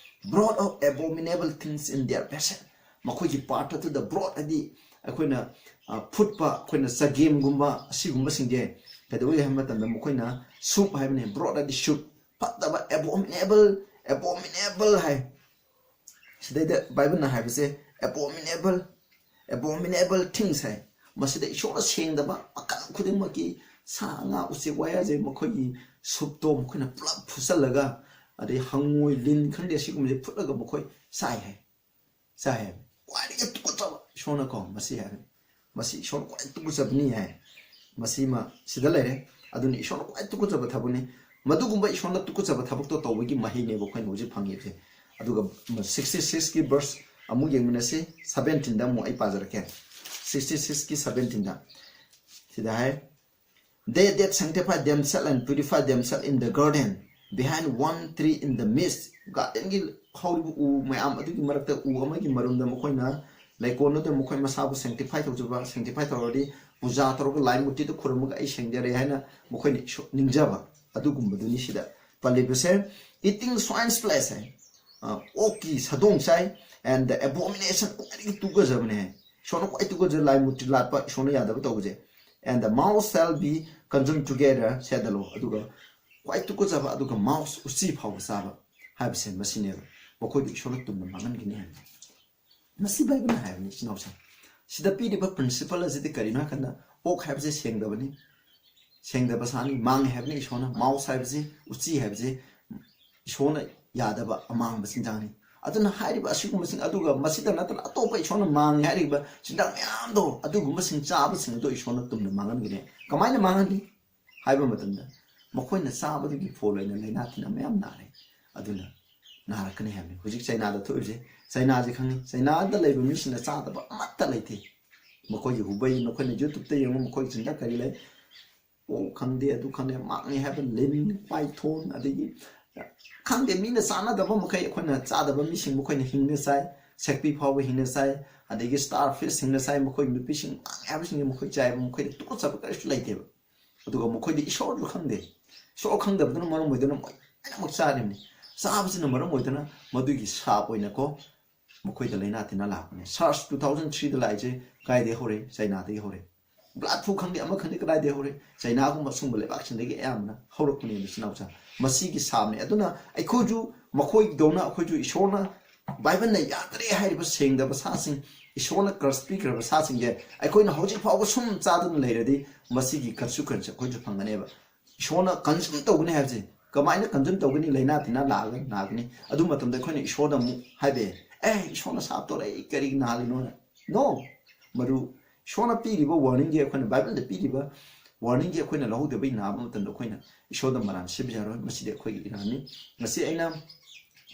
"Broth of abominable things in their presence." ꯃꯈꯣꯏꯒꯤ part ꯑꯗꯨꯗ broth ꯍꯥꯏꯗꯤ ꯑꯩꯈꯣꯏꯅ, ꯑ, ꯐꯨꯠꯄ, ꯑꯩꯈꯣꯏꯅ ꯆꯒꯦꯝꯒꯨꯝꯕ ꯑꯁꯤꯒꯨꯝꯕꯁꯤꯡꯁꯦ ꯀꯩꯗꯧꯏ ꯍꯥꯏꯕ ꯃꯇꯝꯗ ꯃꯈꯣꯏꯅ soup ꯍꯥꯏꯕꯅꯤ꯫ Broth ꯍꯥꯏꯗꯤ soup꯫ ꯐꯠꯇꯕ, abominable, abominable ꯍꯥꯏ꯫ ꯁꯤꯗꯩꯗ ꯕꯥꯏꯕꯜꯅ ꯍꯥꯏꯕꯁꯦ abominable, Abominable things ꯍꯥꯏ꯫ ꯃꯁꯤꯗ ꯏꯁꯣꯔꯅ ꯁꯦꯡꯗꯕ ꯃꯈꯜ ꯈꯨꯗꯤꯡꯃꯛꯀꯤ ꯁꯥ ꯉꯥ ꯎꯆꯦꯛ ꯋꯥꯌꯥꯁꯦ ꯃꯈꯣꯏꯒꯤ ꯁꯨꯞꯇꯣ ꯃꯈꯣꯏꯅ ꯄꯨꯂꯞ ꯐꯨꯠꯆꯜꯂꯒ, ꯑꯗꯩ ꯍꯪꯉꯣꯏ ꯂꯤꯟ ꯈꯪꯗꯦ ꯁꯤꯒꯨꯝꯕꯁꯦ ꯐꯨꯠꯂꯒ ꯃꯈꯣꯏ ꯆꯥꯏ ꯍꯥꯏ꯫ ꯆꯥꯏ ꯍꯥꯏ꯫ ꯈ꯭ꯋꯥꯏꯗꯒꯤ ꯇꯨꯀꯠꯆꯕ ꯏꯁꯣꯔꯅ ꯀꯣ ꯃꯁꯤ ꯍꯥꯏ꯫ ꯃꯁꯤ ꯏꯁꯣꯔꯅ ꯈ꯭ꯋꯥꯏ ꯇꯨꯀꯠꯆꯕꯅꯤ ꯍꯥꯏ꯫ ꯃꯁꯤꯃ ꯁꯤꯗ ꯂꯩꯔꯦ꯫ ꯑꯗꯨꯅ ꯏꯁꯣꯔꯅ ꯈ꯭ꯋꯥꯏ ꯇꯨꯀꯠꯆꯕ ꯊꯕꯛꯅꯤ꯫ ꯃꯗꯨꯒꯨꯝꯕ ꯏꯁꯣꯔꯅ ꯇꯨꯀꯠꯆꯕ ꯊꯕꯛꯇꯣ ꯇꯧꯕꯒꯤ ꯃꯍꯩꯅꯦꯕ ꯑꯩꯈꯣꯏꯅ ꯍꯧꯖꯤꯛ ꯐꯪꯉꯤꯕꯁꯦ꯫ ꯑꯗꯨꯒ ꯁꯤꯛꯁꯇꯤ ꯁꯤꯛꯁꯀꯤ ꯕꯔꯁ ꯑꯃꯨꯛ ꯌꯦꯡꯃꯤꯟꯅꯁꯤ꯫ ꯁꯕꯦꯟꯇꯤꯟꯗ ꯑꯃꯨꯛ ꯑꯩ ꯄꯥꯖꯔꯛꯀꯦ꯫ ꯁꯤꯛꯁꯇꯤ ꯁꯤꯛꯁꯀꯤ ꯁꯕꯦꯟꯇꯤꯟꯗ ꯁꯤꯗ ꯍꯥꯏ, "They that sanctify themselves and purify themselves in the garden behind one tree in the midst." ꯒꯥꯔꯗꯦꯟꯒꯤ ꯍꯧꯔꯤꯕ ꯎ ꯃꯌꯥꯝ ꯑꯗꯨꯒꯤ ꯃꯔꯛꯇ ꯎ ꯑꯃꯒꯤ ꯃꯔꯨꯝꯗ ꯃꯈꯣꯏꯅ ꯂꯩꯀꯣꯜꯗꯨꯗ ꯃꯈꯣꯏ ꯃꯁꯥꯕꯨ ꯁꯦꯡꯇꯤꯐꯥꯏ ꯇꯧꯖꯕ, ꯁꯦꯡꯇꯤꯐꯥꯏ ꯇꯧꯔꯗꯤ ꯄꯨꯖꯥ ꯇꯧꯔꯒ ꯂꯥꯏ ꯃꯨꯔꯇꯤꯗ ꯈꯨꯔꯨꯝꯃꯒ ꯑꯩ ꯁꯦꯡꯖꯔꯦ ꯍꯥꯏꯅ ꯃꯈꯣꯏꯅ ꯏꯁꯣ-, ꯅꯤꯡꯖꯕ ꯑꯗꯨꯒꯨꯝꯕꯗꯨꯅꯤ ꯁꯤꯗ ꯄꯜꯂꯤꯕꯁꯦ꯫ "Eating swine's flesh" ꯍꯥꯏ, ꯑ, ꯑꯣꯛꯀꯤ ꯁꯥꯗꯣꯡ ꯆꯥꯏ, "and the abomination" ꯈ꯭ꯋꯥꯏꯗꯒꯤ ꯇꯨꯀꯠꯆꯕꯅꯦ ꯍꯥꯏ꯫ ꯏꯁꯣꯔꯅ ꯈ꯭ꯋꯥꯏ ꯇꯨꯀꯠꯆꯕ ꯂꯥꯏ ꯃꯨꯔꯇꯤ ꯂꯥꯠꯄ, ꯏꯁꯣꯔꯅ ꯌꯥꯗꯕ ꯇꯧꯕꯁꯦ꯫ "And the mouse shall be consumed together," said the Lord꯫ ꯑꯗꯨꯒ ꯈ꯭ꯋꯥꯏ ꯇꯨꯀꯠꯆꯕ ꯑꯗꯨꯒ ꯃꯥꯎꯁ ꯎꯆꯤ ꯐꯥꯎꯕ ꯆꯥꯕ ꯍꯥꯏꯕꯁꯦ ꯃꯁꯤꯅꯦꯕ꯫ ꯃꯈꯣꯏꯗꯨ ꯏꯁꯣꯔꯅ ꯇꯨꯝꯅ ꯃꯥꯡꯍꯟꯒꯅꯤ ꯍꯥꯏꯕꯅꯤ꯫ ꯃꯁꯤ ꯕꯥꯏꯕꯜꯅ ꯍꯥꯏꯕꯅꯤ ꯏꯆꯤꯟ ꯏꯅꯥꯎꯁꯤꯡ꯫ ꯁꯤꯗ ꯄꯤꯔꯤꯕ ꯄ꯭ꯔꯤꯟꯁꯤꯄꯜ ꯑꯁꯤꯗꯤ ꯀꯔꯤꯅꯣ ꯍꯥꯏ ꯀꯥꯟꯗ ꯑꯣꯛ ꯍꯥꯏꯕꯁꯦ ꯁꯦꯡꯗꯕꯅꯤ꯫ ꯁꯦꯡꯗꯕ ꯁꯥꯅꯤ꯫ ꯃꯥꯡꯉꯦ ꯍꯥꯏꯕꯅꯤ ꯏꯁꯣꯔꯅ꯫ ꯃꯥꯎꯁ ꯍꯥꯏꯕꯁꯤ, ꯎꯆꯤ ꯍꯥꯏꯕꯁꯤ ꯏꯁꯣꯔꯅ ꯌꯥꯗꯕ ꯑꯃꯥꯡꯕ ꯆꯤꯟꯖꯥꯛꯅꯤ꯫ ꯑꯗꯨꯅ ꯍꯥꯏꯔꯤꯕ ꯑꯁꯤꯒꯨꯝꯕꯁꯤꯡ ꯑꯗꯨꯒ ꯃꯁꯤꯗ ꯅꯠꯇꯅ ꯑꯇꯣꯞꯄ ꯏꯁꯣꯔꯅ ꯃꯥꯡꯉꯦ ꯍꯥꯏꯔꯤꯕ ꯆꯤꯟꯖꯥꯛ ꯃꯌꯥꯝꯗꯣ ꯑꯗꯨꯒꯨꯝꯕꯁꯤꯡ ꯆꯥꯕꯁꯤꯡ ꯑꯗꯣ ꯏꯁꯣꯔꯅ ꯇꯨꯝꯅ ꯃꯥꯡꯍꯟꯒꯅꯤ꯫ ꯀꯃꯥꯏꯅ ꯃꯥꯡꯍꯟꯅꯤ ꯍꯥꯏꯕ ꯃꯇꯝꯗ ꯃꯈꯣꯏꯅ ꯆꯥꯕꯗꯒꯤ ꯐꯣꯜ ꯑꯣꯏꯅ ꯂꯥꯏꯅꯥ ꯇꯤꯟꯅꯥ ꯃꯌꯥꯝ ꯅꯥꯔꯦ꯫ ꯑꯗꯨꯅ ꯅꯥꯔꯛꯀꯅꯤ ꯍꯥꯏꯕꯅꯤ꯫ ꯍꯧꯖꯤꯛ ꯆꯩꯅꯥꯗ ꯊꯣꯛꯏꯕꯁꯦ, ꯆꯩꯅꯥꯁꯦ ꯈꯪꯉꯤ, ꯆꯩꯅꯥꯗ ꯂꯩꯕ ꯃꯤꯁꯤꯡꯅ ꯆꯥꯗꯕ ꯑꯃꯠꯇ ꯂꯩꯇꯦ꯫ ꯃꯈꯣꯏꯒꯤ ꯍꯨꯕꯩ, ꯅꯈꯣꯏꯅ YouTubeꯇ ꯌꯦꯡꯉꯨ, ꯃꯈꯣꯏꯒꯤ ꯆꯤꯟꯖꯥꯛ ꯀꯔꯤ ꯂꯩ? ꯑꯣꯛ ꯈꯪꯗꯦ, ꯑꯗꯨ ꯈꯪꯗꯦ, ꯃꯥꯡꯉꯦ ꯍꯥꯏꯕ ꯂꯤꯟ, ꯄꯥꯏꯊꯣꯟ, ꯑꯗꯒꯤ ꯈꯪꯗꯦ, ꯃꯤꯅ ꯆꯥꯅꯗꯕ ꯃꯈꯩ ꯑꯩꯈꯣꯏꯅ ꯆꯥꯗꯕ ꯃꯤꯁꯤꯡ ꯃꯈꯣꯏꯅ ꯍꯤꯡꯅ ꯆꯥꯏ, ꯁꯦꯛꯄꯤ ꯐꯥꯎꯕ ꯍꯤꯡꯅ ꯆꯥꯏ, ꯑꯗꯒꯤ ꯁ꯭ꯇꯥꯔ ꯐꯤꯁ ꯍꯤꯡꯅ ꯆꯥꯏ, ꯃꯈꯣꯏ ꯅꯨꯄꯤꯁꯤꯡ ꯃꯥꯡꯉꯦ ꯍꯥꯏꯕꯁꯤꯡꯁꯦ ꯃꯈꯣꯏ ꯆꯥꯏꯕ, ꯃꯈꯣꯏꯗ ꯇꯨꯀꯠꯆꯕ ꯀꯔꯤꯁꯨ ꯂꯩꯇꯦꯕ꯫ ꯑꯗꯨꯒ ꯃꯈꯣꯏꯗꯤ ꯏꯁꯣꯔꯁꯨ ꯈꯪꯗꯦ꯫ ꯏꯁꯣꯔ ꯈꯪꯗꯕꯗꯨꯅ ꯃꯔꯝ ꯑꯣꯏꯗꯨꯅ ꯃꯣꯏ ꯂꯣꯏꯅꯃꯛ ꯆꯥꯔꯤꯕꯅꯤ꯫ ꯆꯥꯕꯁꯤꯅ ꯃꯔꯝ ꯑꯣꯏꯗꯨꯅ ꯃꯗꯨꯒꯤ ꯁꯥꯞ ꯑꯣꯏꯅꯀꯣ ꯃꯈꯣꯏꯗ ꯂꯥꯏꯅꯥ ꯇꯤꯟꯅꯥ ꯂꯥꯛꯄꯅꯦ꯫ ꯁꯥꯔꯁ ꯇꯨ ꯊꯥꯎꯖꯟ ꯊ꯭ꯔꯤꯗ ꯂꯥꯛꯏꯁꯦ ꯀꯥꯏꯗꯒꯤ ꯍꯧꯔꯛꯏ? ꯆꯩꯅꯥꯗꯒꯤ ꯍꯧꯔꯛꯏ꯫ ꯕ꯭ꯂꯥꯠ ꯐ꯭ꯂꯨ ꯈꯪꯗꯦ, ꯑꯃ ꯈꯪꯗꯦ, ꯀꯗꯥꯏꯗꯒꯤ ꯍꯧꯔꯛꯏ? ꯆꯩꯅꯥꯒꯨꯝꯕ ꯁꯨꯝꯕ ꯂꯩꯕꯥꯛꯁꯤꯡꯗꯒꯤ ꯑꯌꯥꯝꯕꯅ ꯍꯧꯔꯛꯄꯅꯦ, ꯏꯆꯤꯟ ꯏꯅꯥꯎꯁꯤꯡ꯫ ꯃꯁꯤꯒꯤ ꯁꯥꯞꯅꯦ꯫ ꯑꯗꯨꯅ ꯑꯩꯈꯣꯏꯁꯨ ꯃꯈꯣꯏꯗꯧꯅ ꯑꯩꯈꯣꯏꯁꯨ ꯏꯁꯣꯔꯅ ꯕꯥꯏꯕꯜꯅ ꯌꯥꯗ꯭ꯔꯦ ꯍꯥꯏꯔꯤꯕ ꯁꯦꯡꯗꯕ ꯁꯥꯁꯤꯡ, ꯏꯁꯣꯔꯅ ꯀꯔꯁ ꯄꯤꯈ꯭ꯔꯕ ꯁꯥꯁꯤꯡꯁꯦ ꯑꯩꯈꯣꯏꯅ ꯍꯧꯖꯤꯛ ꯐꯥꯎꯕ ꯁꯨꯝ ꯆꯥꯗꯨꯅ ꯂꯩꯔꯗꯤ ꯃꯁꯤꯒꯤ ꯀꯟꯁꯤꯀ꯭ꯋꯦꯟꯁ ꯑꯩꯈꯣꯏꯁꯨ ꯐꯪꯒꯅꯦꯕ꯫ ꯏꯁꯣꯔꯅ ꯀꯟꯖꯨꯝ ꯇꯧꯒꯅꯤ ꯍꯥꯏꯕꯁꯦ꯫ ꯀꯃꯥꯏꯅ ꯀꯟꯖꯨꯝ ꯇꯧꯒꯅꯤ? ꯂꯥꯏꯅꯥ ꯇꯤꯟꯅꯥ ꯂꯥꯛꯑꯒ ꯅꯥꯒꯅꯤ꯫ ꯑꯗꯨ ꯃꯇꯝꯗ ꯑꯩꯈꯣꯏꯅ ꯏꯁꯣꯔꯗ ꯑꯃꯨꯛ ꯍꯥꯏꯕ ꯌꯥꯏ, "ꯑꯦ, ꯏꯁꯣꯔꯅ ꯁꯥꯞ ꯇꯧꯔꯛꯏ, ꯀꯔꯤꯒꯤ ꯅꯥꯍꯜꯂꯤꯅꯣꯅ?" No꯫ ꯃꯗꯨ ꯏꯁꯣꯔꯅ ꯄꯤꯔꯤꯕ ꯋꯥꯔꯅꯤꯡꯒꯤ, ꯑꯩꯈꯣꯏꯅ ꯕꯥꯏꯕꯜꯗ ꯄꯤꯔꯤꯕ ꯋꯥꯔꯅꯤꯡꯒꯤ ꯑꯩꯈꯣꯏꯅ ꯂꯧꯍꯧꯗꯕꯩ ꯅꯥꯕ ꯃꯇꯝꯗ ꯑꯩꯈꯣꯏꯅ ꯏꯁꯣꯔꯗ ꯃꯔꯥꯟ ꯁꯤꯕ ꯌꯥꯔꯣꯏ꯫ ꯃꯁꯤꯗꯤ ꯑꯩꯈꯣꯏꯒꯤ ꯏꯔꯥꯟꯅꯤ꯫ ꯉꯁꯤ ꯑꯩꯅ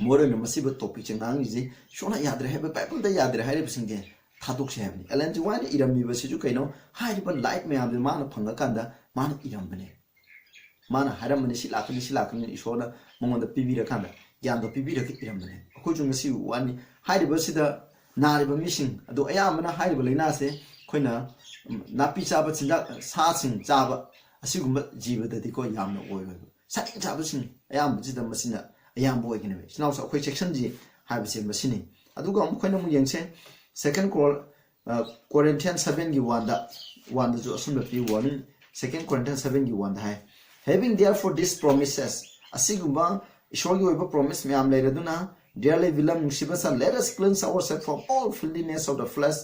ꯃꯔꯨ ꯑꯣꯏꯅ ꯃꯁꯤꯕꯨ ꯇꯣꯄꯤꯛꯁꯦ ꯉꯥꯡꯉꯤꯁꯤ, ꯏꯁꯣꯔꯅ ꯌꯥꯗ꯭ꯔꯦ ꯍꯥꯏꯕ, ꯕꯥꯏꯕꯜꯗ ꯌꯥꯗ꯭ꯔꯦ ꯍꯥꯏꯔꯤꯕꯁꯤꯡꯁꯦ ꯊꯥꯗꯣꯛꯁꯦ ꯍꯥꯏꯕꯅꯤ꯫ ꯑꯦꯂꯦꯟ ꯖꯤ ꯋꯥꯏꯠꯅ ꯏꯔꯝꯃꯤꯕꯁꯤꯁꯨ ꯀꯩꯅꯣ? ꯍꯥꯏꯔꯤꯕ ꯂꯥꯏꯠ ꯃꯌꯥꯝꯁꯦ ꯃꯥꯅ ꯐꯪꯉꯀꯥꯟꯗ ꯃꯥꯅ ꯏꯔꯝꯕꯅꯦ꯫ ꯃꯥꯅ ꯍꯥꯏꯔꯝꯕꯅꯤ, "ꯁꯤ ꯂꯥꯛꯀꯅꯤ, ꯁꯤ ꯂꯥꯛꯀꯅꯤ", ꯏꯁꯣꯔꯅ ꯃꯉꯣꯟꯗ ꯄꯤꯕꯤꯔꯀꯥꯟꯗ, ꯒ꯭ꯌꯥꯟꯗꯣ ꯄꯤꯕꯤꯔꯒ ꯏꯔꯝꯕꯅꯦ꯫ ꯑꯩꯈꯣꯏꯁꯨ ꯉꯁꯤ ꯋꯥꯅꯤ꯫ ꯍꯥꯏꯔꯤꯕꯁꯤꯗ ꯅꯥꯔꯤꯕ ꯃꯤꯁꯤꯡ ꯑꯗꯣ ꯑꯌꯥꯝꯕꯅ ꯍꯥꯏꯔꯤꯕ ꯂꯥꯏꯅꯥꯁꯦ ꯑꯩꯈꯣꯏꯅ, ꯎꯝ, ꯅꯥꯄꯤ ꯆꯥꯕ ꯆꯤꯟꯖꯥꯛ, ꯁꯥꯁꯤꯡ ꯆꯥꯕ ꯑꯁꯤꯒꯨꯝꯕ ꯖꯤꯕꯗꯗꯤꯀꯣ ꯌꯥꯝꯅ ꯑꯣꯏꯔꯣꯏꯕ꯫ ꯁꯥꯔꯦꯡ ꯆꯥꯕꯁꯤꯡ ꯑꯌꯥꯝꯕꯁꯤꯗ ꯃꯁꯤꯅ ꯑꯌꯥꯝꯕ ꯑꯣꯏꯒꯅꯦꯕ꯫ ꯏꯆꯤꯟ ꯏꯅꯥꯎꯁꯨ ꯑꯩꯈꯣꯏ ꯁꯦꯛꯁꯟꯁꯤ ꯍꯥꯏꯕꯁꯦ ꯃꯁꯤꯅꯤ꯫ ꯑꯗꯨꯒ ꯑꯃꯨꯛ ꯑꯩꯈꯣꯏꯅ ꯑꯃꯨꯛ ꯌꯦꯡꯁꯦ, ꯁꯦꯀꯦꯟ ꯀꯣꯔ-, ꯑ, ꯀꯣꯔꯤꯟꯊꯤꯌꯟ ꯁꯚꯦꯟꯒꯤ ꯋꯥꯟꯗ, ꯋꯥꯟꯗꯁꯨ ꯑꯁꯨꯝꯅ ꯄꯤ ꯋꯥꯔꯅꯤꯡ꯫ ꯁꯦꯀꯦꯟ ꯀꯣꯔꯤꯟꯊꯤꯌꯟ ꯁꯚꯦꯟꯒꯤ ꯋꯥꯟꯗ ꯍꯥꯏ, "Having therefore these promises", ꯑꯁꯤꯒꯨꯝꯕ ꯏꯁꯣꯔꯒꯤ ꯑꯣꯏꯕ ꯄ꯭ꯔꯣꯃꯤꯁ ꯃꯌꯥꯝ ꯂꯩꯔꯗꯨꯅ, "Dearly beloved", ꯅꯨꯡꯁꯤꯕ ꯁꯥ, "let us cleanse ourselves from all filthiness of the flesh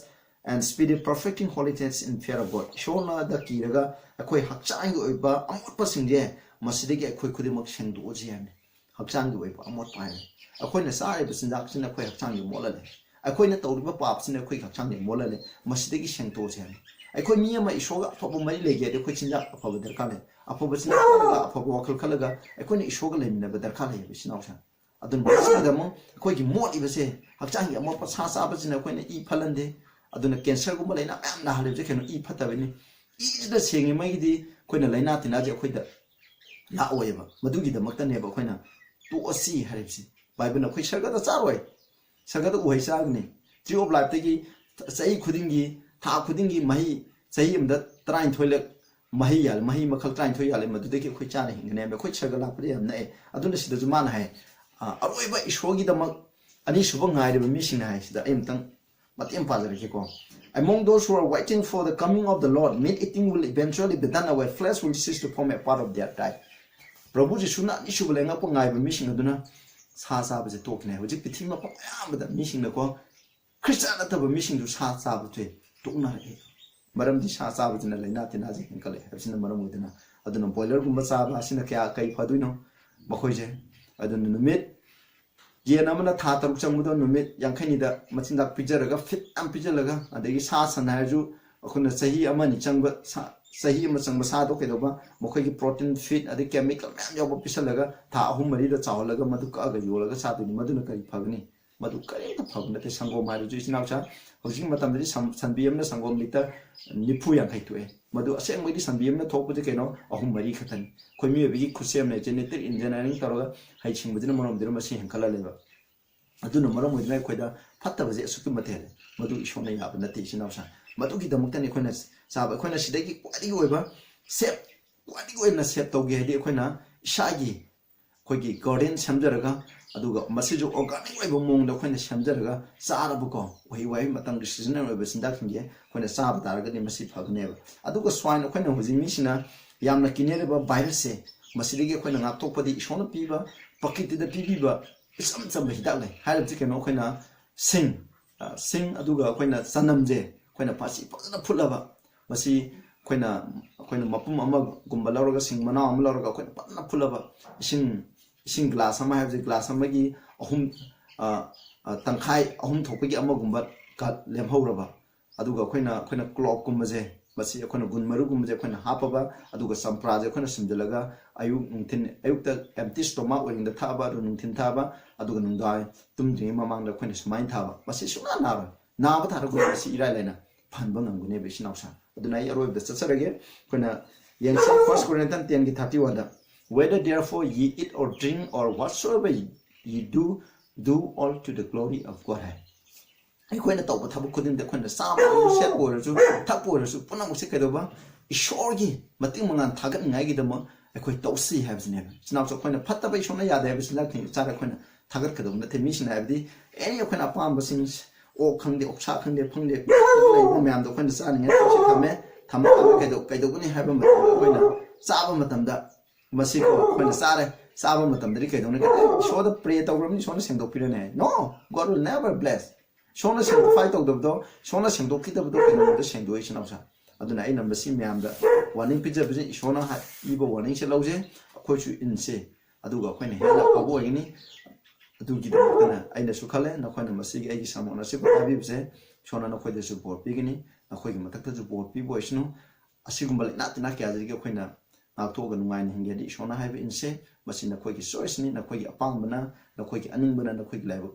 and spirit, perfecting holiness in fear of God." ꯏꯁꯣꯔꯅꯗ ꯀꯤꯔꯒ ꯑꯩꯈꯣꯏ ꯍꯛꯆꯥꯡꯒꯤ ꯑꯣꯏꯕ ꯑꯃꯣꯠꯄꯁꯤꯡꯁꯦ ꯃꯁꯤꯗꯒꯤ ꯑꯩꯈꯣꯏ ꯈꯨꯗꯤꯡꯃꯛ ꯁꯦꯡꯗꯣꯛꯑꯁꯤ ꯍꯥꯏꯕꯅꯤ꯫ ꯍꯛꯆꯥꯡꯒꯤ ꯑꯣꯏꯕ ꯑꯃꯣꯠꯄ ꯍꯥꯏꯕꯅꯤ꯫ ꯑꯩꯈꯣꯏꯅ ꯆꯥꯔꯤꯕ ꯆꯤꯟꯖꯥꯛꯁꯤꯅ ꯑꯩꯈꯣꯏ ꯍꯛꯆꯥꯡꯒꯤ ꯃꯣꯠꯍꯜꯂꯦ꯫ ꯑꯩꯈꯣꯏꯅ ꯇꯧꯔꯤꯕ ꯄꯥꯞꯁꯤꯅ ꯑꯩꯈꯣꯏ ꯍꯛꯆꯥꯡꯒꯤ ꯃꯣꯠꯍꯜꯂꯦ꯫ ꯃꯁꯤꯗꯒꯤ ꯁꯦꯡꯇꯣꯛꯑꯁꯤ ꯍꯥꯏꯕꯅꯤ꯫ ꯑꯩꯈꯣꯏ ꯃꯤ ꯑꯃ ꯏꯁꯣꯔꯒ ꯑꯐꯕ ꯃꯔꯤ ꯂꯩꯒꯦ ꯍꯥꯏꯔꯗꯤ ꯑꯩꯈꯣꯏ ꯆꯤꯟꯖꯥꯛ ꯑꯐꯕ ꯗꯔꯀꯥꯔ ꯂꯩ꯫ ꯑꯐꯕ ꯆꯤꯟꯖꯥꯛ ꯆꯥꯔꯒ ꯑꯐꯕ ꯋꯥꯈꯜ ꯈꯜꯂꯒ ꯑꯩꯈꯣꯏꯅ ꯏꯁꯣꯔꯒ ꯂꯩꯃꯤꯟꯅꯕ ꯗꯔꯀꯥꯔ ꯂꯩꯌꯦꯕ, ꯏꯆꯤꯟ ꯏꯅꯥꯎꯁꯤꯡ꯫ ꯑꯗꯨꯅ ꯃꯁꯤꯒꯤꯗꯃꯛ ꯑꯩꯈꯣꯏꯒꯤ ꯃꯣꯠꯂꯤꯕꯁꯦ, ꯍꯛꯆꯥꯡꯒꯤ ꯑꯃꯣꯠꯄ ꯁꯥ ꯆꯥꯕꯁꯤꯅ ꯑꯩꯈꯣꯏꯅ ꯏ ꯐꯠꯍꯟꯗꯦ꯫ ꯑꯗꯨꯅ ꯀꯦꯟꯁꯔꯒꯨꯝꯕ ꯂꯥꯏꯅꯥ ꯃꯌꯥꯝ ꯅꯥꯍꯜꯂꯤꯕꯁꯦ ꯀꯩꯅꯣ? ꯏ ꯐꯠꯇꯕꯅꯤ꯫ ꯏꯁꯤꯗ ꯁꯦꯡꯉꯤꯉꯩꯒꯤꯗꯤ ꯑꯩꯈꯣꯏꯅ ꯂꯥꯏꯅꯥ ꯇꯤꯟꯅꯥꯁꯦ ꯑꯩꯈꯣꯏꯗ ꯂꯥꯛꯑꯣꯏꯕ꯫ ꯃꯗꯨꯒꯤꯗꯃꯛꯇꯅꯦꯕ ꯑꯩꯈꯣꯏꯅ ꯇꯣꯛꯑꯁꯤ ꯍꯥꯏꯔꯤꯕꯁꯤ꯫ ꯕꯥꯏꯕꯜꯅ ꯑꯩꯈꯣꯏ ꯁꯔꯒꯗ ꯆꯥꯔꯣꯏ, ꯁꯔꯒꯗ ꯎꯍꯩ ꯆꯥꯒꯅꯤ꯫ Tree of Lifeꯇꯒꯤ ꯆꯍꯤ ꯈꯨꯗꯤꯡꯒꯤ, ꯊꯥ ꯈꯨꯗꯤꯡꯒꯤ ꯃꯍꯩ, ꯆꯍꯤ ꯑꯃꯗ ꯇꯔꯥꯅꯤꯊꯣꯏꯂꯛ ꯃꯍꯩ ꯌꯥꯜꯂꯦ, ꯃꯍꯩ ꯃꯈꯜ ꯇꯔꯥꯅꯤꯊꯣꯏ ꯌꯥꯜꯂꯦ, ꯃꯗꯨꯗꯒꯤ ꯑꯩꯈꯣꯏ ꯆꯥꯅ ꯍꯤꯡꯒꯅꯤ ꯍꯥꯏꯕ꯫ ꯑꯩꯈꯣꯏ ꯁꯔꯒ ꯂꯥꯛꯄꯗ ꯌꯥꯝ ꯅꯛꯑꯦ꯫ ꯑꯗꯨꯅ ꯁꯤꯗꯁꯨ ꯃꯥꯅ ꯍꯥꯏ, ꯑ, ꯑꯔꯣꯏꯕ ꯏꯁꯣꯔꯒꯤꯗꯃꯛ ꯑꯅꯤꯁꯨꯕ ꯉꯥꯏꯔꯤꯕ ꯃꯤꯁꯤꯡꯅ ꯍꯥꯏ, ꯁꯤꯗ ꯑꯩ ꯑꯃꯨꯛꯇꯪ ꯃꯇꯦꯛ ꯑꯃ ꯄꯥꯖꯔꯛꯀꯦꯀꯣ꯫ "Among those who are waiting for the coming of the Lord, meat eating will eventually be done away. Flesh will cease to form a part of their diet." ꯄ꯭ꯔꯚꯨ ꯖꯤꯁꯨꯅ ꯑꯅꯤꯁꯨꯕ ꯂꯩꯉꯥꯛꯄ ꯉꯥꯏꯕ ꯃꯤꯁꯤꯡ ꯑꯗꯨꯅ ꯁꯥ ꯆꯥꯕꯁꯦ ꯇꯣꯛꯈꯤꯅꯤ꯫ ꯍꯧꯖꯤꯛ ꯄ꯭ꯔꯤꯊꯤꯕꯤ ꯃꯐꯝ ꯑꯌꯥꯝꯕꯗ ꯃꯤꯁꯤꯡꯅꯀꯣ ꯈ꯭ꯔꯤꯁꯇꯥꯟ ꯅꯠꯇꯕ ꯃꯤꯁꯤꯡꯁꯨ ꯁꯥ ꯆꯥꯕꯁꯦ ꯇꯣꯛꯅꯔꯛꯑꯦ꯫ ꯃꯔꯝꯗꯤ ꯁꯥ ꯆꯥꯕꯁꯤꯅ ꯂꯥꯏꯅꯥ ꯇꯤꯟꯅꯥꯁꯦ ꯍꯦꯟꯒꯠꯂꯛꯑꯦ ꯍꯥꯏꯕꯁꯤꯅ ꯃꯔꯝ ꯑꯣꯏꯗꯅ꯫ ꯑꯗꯨꯅ ꯕꯣꯏꯂꯔꯒꯨꯝꯕ ꯆꯥꯕ ꯑꯁꯤꯅ ꯀꯌꯥ, ꯀꯩ ꯐꯗꯣꯏꯅꯣ? ꯃꯈꯣꯏꯁꯦ꯫ ꯑꯗꯨꯅ ꯅꯨꯃꯤꯠ, ꯌꯦꯟ ꯑꯃꯅ ꯊꯥ ꯇꯔꯨꯛ ꯆꯪꯕꯗꯣ ꯅꯨꯃꯤꯠ ꯌꯥꯡꯈꯩꯅꯤꯗ ꯃꯆꯤꯟꯖꯥꯛ ꯄꯤꯖꯔꯒ, ꯐꯤꯠ ꯌꯥꯝ ꯄꯤꯖꯜꯂꯒ, ꯑꯗꯒꯤ ꯁꯥ ꯁꯟ ꯍꯥꯏꯔꯁꯨ ꯑꯩꯈꯣꯏꯅ ꯆꯍꯤ ꯑꯃ ꯑꯅꯤ ꯆꯪꯕ ꯁꯥ, ꯆꯍꯤ ꯑꯃ ꯆꯪꯕ ꯁꯥꯗꯣ ꯀꯩꯗꯧꯕ, ꯃꯈꯣꯏꯒꯤ ꯄ꯭ꯔꯣꯇꯤꯟ, ꯐꯤꯠ, ꯑꯗꯩ ꯀꯦꯃꯤꯀꯦꯜ ꯃꯌꯥꯝ ꯌꯥꯎꯕ ꯄꯤꯁꯜꯂꯒ ꯊꯥ ꯑꯍꯨꯝ ꯃꯔꯤꯗ ꯆꯥꯎꯍꯜꯂꯒ ꯃꯗꯨ ꯀꯛꯑꯒ ꯌꯣꯜꯂꯒ ꯆꯥꯗꯣꯏꯅꯤ꯫ ꯃꯗꯨꯅ ꯀꯔꯤ ꯐꯒꯅꯤ? ꯃꯗꯨ ꯀꯔꯤꯝꯇ ꯐꯕ ꯅꯠꯇꯦ꯫ ꯁꯪꯒꯣꯝ ꯍꯥꯏꯔꯁꯨ, ꯏꯆꯤꯟ ꯏꯅꯥꯎꯁꯥ, ꯍꯧꯖꯤꯛꯀꯤ ꯃꯇꯝꯗꯗꯤ ꯁꯝ-, ꯁꯟꯕꯤ ꯑꯃꯅ ꯁꯪꯒꯣꯝ ꯂꯤꯇꯔ ꯅꯤꯐꯨ ꯌꯥꯡꯈꯩ ꯊꯣꯛꯑꯦ꯫ ꯃꯗꯨ ꯑꯁꯦꯡꯕꯩꯗꯤ ꯁꯟꯕꯤ ꯑꯃꯅ ꯊꯣꯛꯄꯁꯦ ꯀꯩꯅꯣ? ꯑꯍꯨꯝ ꯃꯔꯤ ꯈꯛꯇꯅꯤ꯫ ꯑꯩꯈꯣꯏ ꯃꯤꯑꯣꯏꯕꯒꯤ ꯈꯨꯠꯁꯦꯝꯅ genetic engineering ꯇꯧꯔꯒ ꯍꯩꯁꯤꯡꯕꯁꯤꯅ ꯃꯔꯝ ꯑꯣꯏꯗꯨꯅ ꯃꯁꯤ ꯍꯦꯟꯒꯠꯍꯜꯂꯦꯕ꯫ ꯑꯗꯨꯅ ꯃꯔꯝ ꯑꯣꯏꯗꯨꯅ ꯑꯩꯈꯣꯏꯗ ꯐꯠꯇꯕꯁꯦ ꯑꯁꯨꯛꯀꯤ ꯃꯇꯤꯛ ꯍꯦꯜꯂꯦ꯫ ꯃꯗꯨ ꯏꯁꯣꯔꯅ ꯌꯥꯕ ꯅꯠꯇꯦ, ꯏꯆꯤꯟ ꯏꯅꯥꯎꯁꯥ꯫ ꯃꯗꯨꯒꯤꯗꯃꯛꯇꯅꯤ ꯑꯩꯈꯣꯏꯅ ꯆꯥꯕ, ꯑꯩꯈꯣꯏꯅ ꯁꯤꯗꯒꯤ ꯈ꯭ꯋꯥꯏꯗꯒꯤ ꯑꯣꯏꯕ ꯁꯦꯞ, ꯈ꯭ꯋꯥꯏꯗꯒꯤ ꯑꯣꯏꯅ ꯁꯦꯞ ꯇꯧꯒꯦ ꯍꯥꯏꯗꯤ ꯑꯩꯈꯣꯏꯅ ꯏꯁꯥꯒꯤ ꯑꯩꯈꯣꯏꯒꯤ garden ꯁꯦꯝꯖꯔꯒ, ꯑꯗꯨꯒ ꯃꯁꯤꯁꯨ organic ꯑꯣꯏꯕ ꯃꯑꯣꯡꯗ ꯑꯩꯈꯣꯏꯅ ꯁꯦꯝꯖꯔꯒ ꯆꯥꯔꯕꯀꯣ, ꯎꯍꯩ ꯋꯥꯍꯩ ꯃꯇꯝꯒꯤ seasonal ꯑꯣꯏꯕ ꯆꯤꯟꯖꯥꯛꯁꯤꯡꯁꯦ ꯑꯩꯈꯣꯏꯅ ꯆꯥꯕ ꯇꯥꯔꯒꯗꯤ ꯃꯁꯤ ꯐꯒꯅꯦꯕ꯫ ꯑꯗꯨꯒ swine, ꯑꯩꯈꯣꯏꯅ ꯍꯧꯖꯤꯛ ꯃꯤꯁꯤꯅ ꯌꯥꯝꯅ ꯀꯤꯅꯔꯤꯕ virusꯁꯦ, ꯃꯁꯤꯗꯒꯤ ꯑꯩꯈꯣꯏꯅ ꯉꯥꯛꯊꯣꯛꯄꯗꯤ ꯏꯁꯣꯔꯅ ꯄꯤꯕ, ꯄ꯭ꯔꯀꯤꯇꯤꯗ ꯄꯤꯕꯤꯕ ꯏꯆꯝ ꯆꯝꯕ ꯍꯤꯗꯥꯛ ꯂꯩ꯫ ꯍꯥꯏꯔꯤꯕꯁꯤ ꯀꯩꯅꯣ? ꯑꯩꯈꯣꯏꯅ ꯁꯤꯡ, ꯑ, ꯁꯤꯡ ꯑꯗꯨꯒ ꯑꯩꯈꯣꯏꯅ ꯆꯅꯝꯁꯦ ꯑꯩꯈꯣꯏꯅ ꯃꯁꯤ ꯐꯖꯅ ꯐꯨꯠꯂꯕ, ꯃꯁꯤ ꯑꯩꯈꯣꯏꯅ, ꯑꯩꯈꯣꯏꯅ ꯃꯄꯨꯝ ꯑꯃꯒꯨꯝꯕ ꯂꯧꯔꯒ, ꯁꯤꯡ ꯃꯅꯥꯎ ꯑꯃ ꯂꯧꯔꯒ ꯑꯩꯈꯣꯏꯅ ꯐꯖꯅ ꯐꯨꯠꯂꯕ, ꯏꯁꯤꯡ, ꯏꯁꯤꯡ glass ꯑꯃ ꯍꯥꯏꯕꯁꯦ glass ꯑꯃꯒꯤ ꯑꯍꯨꯝ, ꯑ, ꯑ, ꯇꯪꯈꯥꯏ, ꯑꯍꯨꯝ ꯊꯣꯛꯄꯒꯤ ꯑꯃꯒꯨꯝꯕ ꯀ-, ꯂꯦꯝꯍꯧꯔꯕ, ꯑꯗꯨꯒ ꯑꯩꯈꯣꯏꯅ, ꯑꯩꯈꯣꯏꯅ cloveꯀꯨꯝꯕꯁꯦ, ꯃꯁꯤ ꯑꯩꯈꯣꯏꯅ ꯒꯨꯟ ꯃꯔꯨꯒꯨꯝꯕꯁꯦ ꯑꯩꯈꯣꯏꯅ ꯍꯥꯞꯄꯕ, ꯑꯗꯨꯒ ꯆꯝꯄ꯭ꯔꯥꯁꯦ ꯑꯩꯈꯣꯏꯅ ꯁꯨꯝꯖꯤꯜꯂꯒ ꯑꯌꯨꯛ ꯅꯨꯡꯊꯤꯟ, ꯑꯌꯨꯛꯇ empty stomach ꯑꯣꯏꯔꯤꯉꯩꯗ ꯊꯛꯑꯕ, ꯑꯗꯨꯒ ꯅꯨꯡꯊꯤꯟ ꯊꯛꯑꯕ, ꯑꯗꯨꯒ ꯅꯨꯡꯗꯥꯡ ꯇꯨꯝꯗ꯭ꯔꯤꯉꯩ ꯃꯃꯥꯡꯗ ꯑꯩꯈꯣꯏꯅ ꯁꯨꯃꯥꯏꯅ ꯊꯛꯑꯕ, ꯃꯁꯤ ꯁꯨꯡꯅꯥ ꯅꯥꯔꯣꯏ꯫ ꯅꯥꯕ ꯇꯥꯔꯒꯁꯨ ꯃꯁꯤ ꯏꯔꯥꯏ ꯂꯥꯏꯅ ꯐꯍꯟꯕ ꯉꯝꯒꯅꯦꯕ, ꯏꯆꯤꯟ ꯏꯅꯥꯎꯁꯥ꯫ ꯑꯗꯨꯅ ꯑꯩ ꯑꯔꯣꯏꯕꯗ ꯆꯠꯆꯔꯒꯦ꯫ ꯑꯩꯈꯣꯏꯅ ꯌꯦꯡꯁꯤ, First Corinthians tenꯒꯤ thirty oneꯗ, "Whether therefore ye eat or drink or whatsoever ye do, do all to the glory of God" ꯍꯥꯏ꯫ ꯑꯩꯈꯣꯏꯅ ꯇꯧꯕ ꯊꯕꯛ ꯈꯨꯗꯤꯡꯗ ꯑꯩꯈꯣꯏꯅ ꯆꯥꯕ ꯑꯣꯏꯔꯁꯨ, ꯁꯦꯠꯄ ꯑꯣꯏꯔꯁꯨ, ꯊꯛꯄ ꯑꯣꯏꯔꯁꯨ, ꯄꯨꯝꯅꯃꯛꯁꯦ ꯀꯩꯗꯧꯕ? ꯏꯁꯣꯔꯒꯤ ꯃꯇꯤꯛ ꯃꯉꯥꯜ ꯊꯥꯒꯠꯅꯤꯡꯉꯥꯏꯒꯤꯗꯃꯛ ꯑꯩꯈꯣꯏ ꯇꯧꯁꯤ ꯍꯥꯏꯕꯁꯤꯅꯦꯕ꯫ ꯏꯆꯤꯟ ꯏꯅꯥꯎꯁꯨ ꯑꯩꯈꯣꯏꯅ ꯐꯠꯇꯕ ꯏꯁꯣꯔꯅ ꯌꯥꯗꯦ ꯍꯥꯏꯕ ꯆꯤꯟꯖꯥꯛꯁꯤꯡ ꯆꯥꯔ ꯑꯩꯈꯣꯏꯅ ꯊꯥꯒꯠꯀꯗꯧꯕ ꯅꯠꯇꯦ꯫ ꯃꯤꯁꯤꯡꯅ ꯍꯥꯏꯕꯗꯤ ꯑꯦꯅꯤ ꯑꯩꯈꯣꯏꯅ ꯑꯄꯥꯝꯕꯁꯤꯡ, ꯑꯣꯛ ꯈꯪꯗꯦ, ꯑꯣꯛꯁꯥ ꯈꯪꯗꯦ, ꯐꯪꯗꯦ, ꯂꯩꯕ ꯃꯌꯥꯝꯗꯣ ꯑꯩꯈꯣꯏꯅ ꯆꯥꯅꯤꯡꯉꯥꯏ ꯇꯧꯁꯤ ꯊꯝꯃꯦ, ꯊꯝꯃꯀꯥꯟꯗ ꯀꯩꯗꯧ-, ꯀꯩꯗꯧꯒꯅꯤ ꯍꯥꯏꯕ ꯃꯇꯝꯗ ꯑꯩꯈꯣꯏꯅ ꯆꯥꯕ ꯃꯇꯝꯗ ꯃꯁꯤꯀꯣ ꯑꯩꯈꯣꯏꯅ ꯆꯥꯔꯦ, ꯆꯥꯕ ꯃꯇꯝꯗꯗꯤ ꯀꯩꯗꯧꯅꯤ? ꯏꯁꯣꯔꯗ pray ꯇꯧꯔꯕꯅꯤ, ꯏꯁꯣꯔꯅ ꯁꯦꯡꯗꯣꯛꯄꯤꯔꯅꯤ ꯍꯥꯏ꯫ No, God will never bless. ꯏꯁꯣꯔꯅ sanctify ꯇꯧꯗꯕꯗꯣ, ꯏꯁꯣꯔꯅ ꯁꯦꯡꯗꯣꯛꯈꯤꯗꯕꯗꯣ ꯀꯩꯅꯣꯗ ꯁꯦꯡꯗꯣꯛꯏ, ꯏꯆꯤꯟ ꯏꯅꯥꯎꯁꯦ꯫ ꯑꯗꯨꯅ ꯑꯩꯅ ꯃꯁꯤ ꯃꯌꯥꯝꯗ warning ꯄꯤꯖꯕꯁꯦ, ꯏꯁꯣꯔꯅ ꯍꯥꯏ-, ꯄꯤꯕ warningꯁꯦ ꯂꯧꯖꯩ, ꯑꯩꯈꯣꯏꯁꯨ ꯏꯟꯁꯦ꯫ ꯑꯗꯨꯒ ꯑꯩꯈꯣꯏꯅ ꯍꯦꯟꯅ ꯑꯐꯕ ꯑꯣꯏꯒꯅꯤ꯫ ꯑꯗꯨꯒꯤꯗꯃꯛꯇꯅ ꯑꯩꯅꯁꯨ ꯈꯜꯂꯦ, ꯅꯈꯣꯏꯅ ꯃꯁꯤꯒꯤ ꯑꯩꯒꯤ sermon ꯑꯁꯤꯕꯨ ꯇꯥꯕꯤꯕꯁꯦ, ꯏꯁꯣꯔꯅ ꯅꯈꯣꯏꯗꯁꯨ ꯕꯣꯔ ꯄꯤꯒꯅꯤ, ꯅꯈꯣꯏꯒꯤ ꯃꯊꯛꯇꯁꯨ ꯕꯣꯔ ꯄꯤꯕ ꯑꯣꯏꯁꯅꯨ꯫ ꯑꯁꯤꯒꯨꯝꯕ ꯂꯩꯅꯥ ꯇꯤꯟꯅꯥ ꯀꯌꯥꯗꯒꯤ ꯑꯩꯈꯣꯏꯅ ꯉꯥꯛꯊꯣꯛꯑꯒ ꯅꯨꯡꯉꯥꯏꯅ ꯍꯤꯡꯒꯦ ꯍꯥꯏꯗꯤ, ꯏꯁꯣꯔꯅ ꯍꯥꯏꯕ ꯏꯟꯁꯦ꯫ ꯃꯁꯤ ꯅꯈꯣꯏꯒꯤ choiceꯅꯤ, ꯅꯈꯣꯏꯒꯤ ꯑꯄꯥꯝꯕꯅ, ꯅꯈꯣꯏꯒꯤ ꯑꯅꯤꯡꯕꯅ ꯅꯈꯣꯏꯒꯤ ꯂꯥꯏꯕꯛ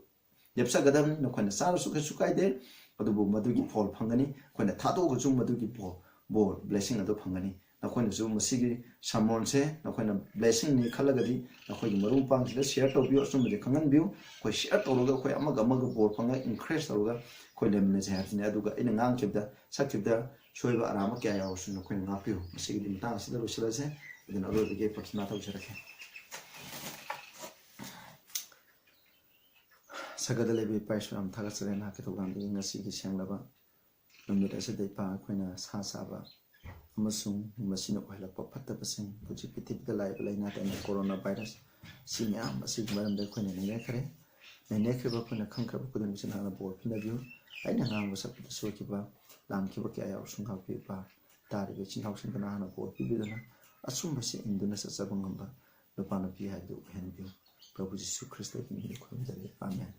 ꯂꯦꯞꯆꯒꯗꯕꯅꯤ꯫ ꯅꯈꯣꯏꯅ ꯆꯥꯔꯁꯨ ꯀꯩꯁꯨ ꯀꯥꯏꯗꯦ, ꯑꯗꯨꯕꯨ ꯃꯗꯨꯒꯤ ꯐꯣꯜ ꯐꯪꯒꯅꯤ꯫ ꯑꯩꯈꯣꯏꯅ ꯊꯥꯗꯣꯛꯑꯒꯁꯨ ꯃꯗꯨꯒꯤ ꯐꯣꯜ, ꯕꯣꯔ, blessing ꯑꯗꯨ ꯐꯪꯒꯅꯤ꯫ ꯅꯈꯣꯏꯅꯁꯨ ꯃꯁꯤꯒꯤ sermonꯁꯦ ꯅꯈꯣꯏꯅ blessingꯅꯤ ꯈꯜꯂꯒꯗꯤ, ꯅꯈꯣꯏꯒꯤ ꯃꯔꯨꯞ ꯃꯄꯥꯡꯁꯤꯡꯗ share ꯇꯧꯕꯤꯌꯨ, ꯑꯆꯨꯝꯕꯁꯦ ꯈꯪꯍꯟꯕꯤꯌꯨ꯫ ꯑꯩꯈꯣꯏ share ꯇꯧꯔꯒ ꯑꯩꯈꯣꯏ ꯑꯃꯒ ꯑꯃꯒ ꯕꯣꯔ ꯐꯪꯉꯒ encourage ꯇꯧꯔꯒ ꯑꯩꯈꯣꯏ ꯂꯩꯃꯤꯟꯅꯁꯦ ꯍꯥꯏꯕꯁꯤꯅꯤ꯫ ꯑꯗꯨꯒ ꯑꯩꯅ ꯉꯥꯡꯈꯤꯕꯗ, ꯁꯛꯈꯤꯕꯗ ꯁꯣꯏꯕ ꯑꯔꯥꯟꯕ ꯀꯌꯥ ꯌꯥꯎꯔꯁꯨ ꯅꯈꯣꯏꯅ ꯉꯥꯛꯄꯤꯌꯨ꯫ ꯃꯁꯤꯒꯤꯗꯤ ꯃꯇꯥꯡ ꯑꯁꯤꯗ ꯂꯣꯏꯁꯤꯜꯂꯁꯦ꯫ ꯑꯗꯨꯅ ꯑꯔꯣꯏꯕꯒꯤ ꯄ꯭ꯔꯊꯅꯥ ꯇꯧꯖꯔꯛꯀꯦ꯫ ꯁꯔꯒꯗ ꯂꯩꯕ ꯏꯄꯥ ꯏꯁꯣꯔ, ꯌꯥꯝ ꯊꯥꯒꯠꯆꯔꯤ ꯅꯍꯥꯛꯀꯤ ꯊꯧꯗꯥꯡꯗꯒꯤ ꯉꯁꯤꯒꯤ ꯁꯦꯡꯂꯕ ꯅꯨꯃꯤꯠ ꯑꯁꯤꯗ ꯏꯄꯥ ꯑꯩꯈꯣꯏꯅ ꯁꯥ ꯆꯥꯕ ꯑꯃꯁꯨꯡ ꯃꯁꯤꯅ ꯑꯣꯏꯍꯜꯂꯛꯄ ꯐꯠꯇꯕꯁꯤꯡ, ꯍꯧꯖꯤꯛ ꯄ꯭ꯔꯤꯊꯤꯕꯤꯗ ꯂꯥꯛꯏꯕ ꯂꯥꯏꯅꯥ ꯇꯤꯟꯅꯥ ꯀꯣꯔꯣꯅꯥ ꯚꯥꯏꯔꯁ, ꯁꯤ ꯃꯌꯥꯝ ꯑꯁꯤꯒꯤ ꯃꯔꯝꯗ ꯑꯩꯈꯣꯏꯅ ꯅꯩꯅꯈ꯭ꯔꯦ꯫ ꯅꯩꯅꯈ꯭ꯔꯤꯕ ꯑꯩꯈꯣꯏꯅ ꯈꯪꯈ꯭ꯔꯕ ꯈꯨꯗꯤꯡꯃꯛꯁꯤ ꯅꯍꯥꯛꯅ ꯕꯣꯔ ꯄꯤꯅꯕꯤꯌꯨ꯫ ꯑꯩꯅ ꯉꯥꯡꯕ ꯁꯛꯄꯗ ꯁꯣꯏꯈꯤꯕ, ꯂꯥꯟꯈꯤꯕ ꯀꯌꯥ ꯌꯥꯎꯔꯁꯨ ꯉꯥꯛꯄꯤꯌꯨ ꯏꯄꯥ꯫ ꯇꯥꯔꯤꯕ ꯏꯆꯤꯟ ꯏꯅꯥꯎꯁꯤꯡꯗ ꯅꯍꯥꯛꯅ ꯕꯣꯔ ꯄꯤꯕꯤꯗꯨꯅ ꯑꯆꯨꯝꯕꯁꯤ ꯏꯟꯗꯨꯅ ꯆꯠꯆꯕ ꯉꯝꯕ ꯅꯨꯄꯥ ꯅꯨꯄꯤ ꯍꯥꯏꯕꯗꯨ ꯑꯣꯏꯍꯟꯕꯤꯌꯨ꯫ ꯄ꯭ꯔꯚꯨ ꯖꯤꯁꯨ ꯈ꯭ꯔꯤꯁꯇꯒꯤ ꯃꯤꯡꯗ ꯈꯨꯔꯨꯝꯖꯔꯤ꯫ ꯑꯥꯃꯦꯟ꯫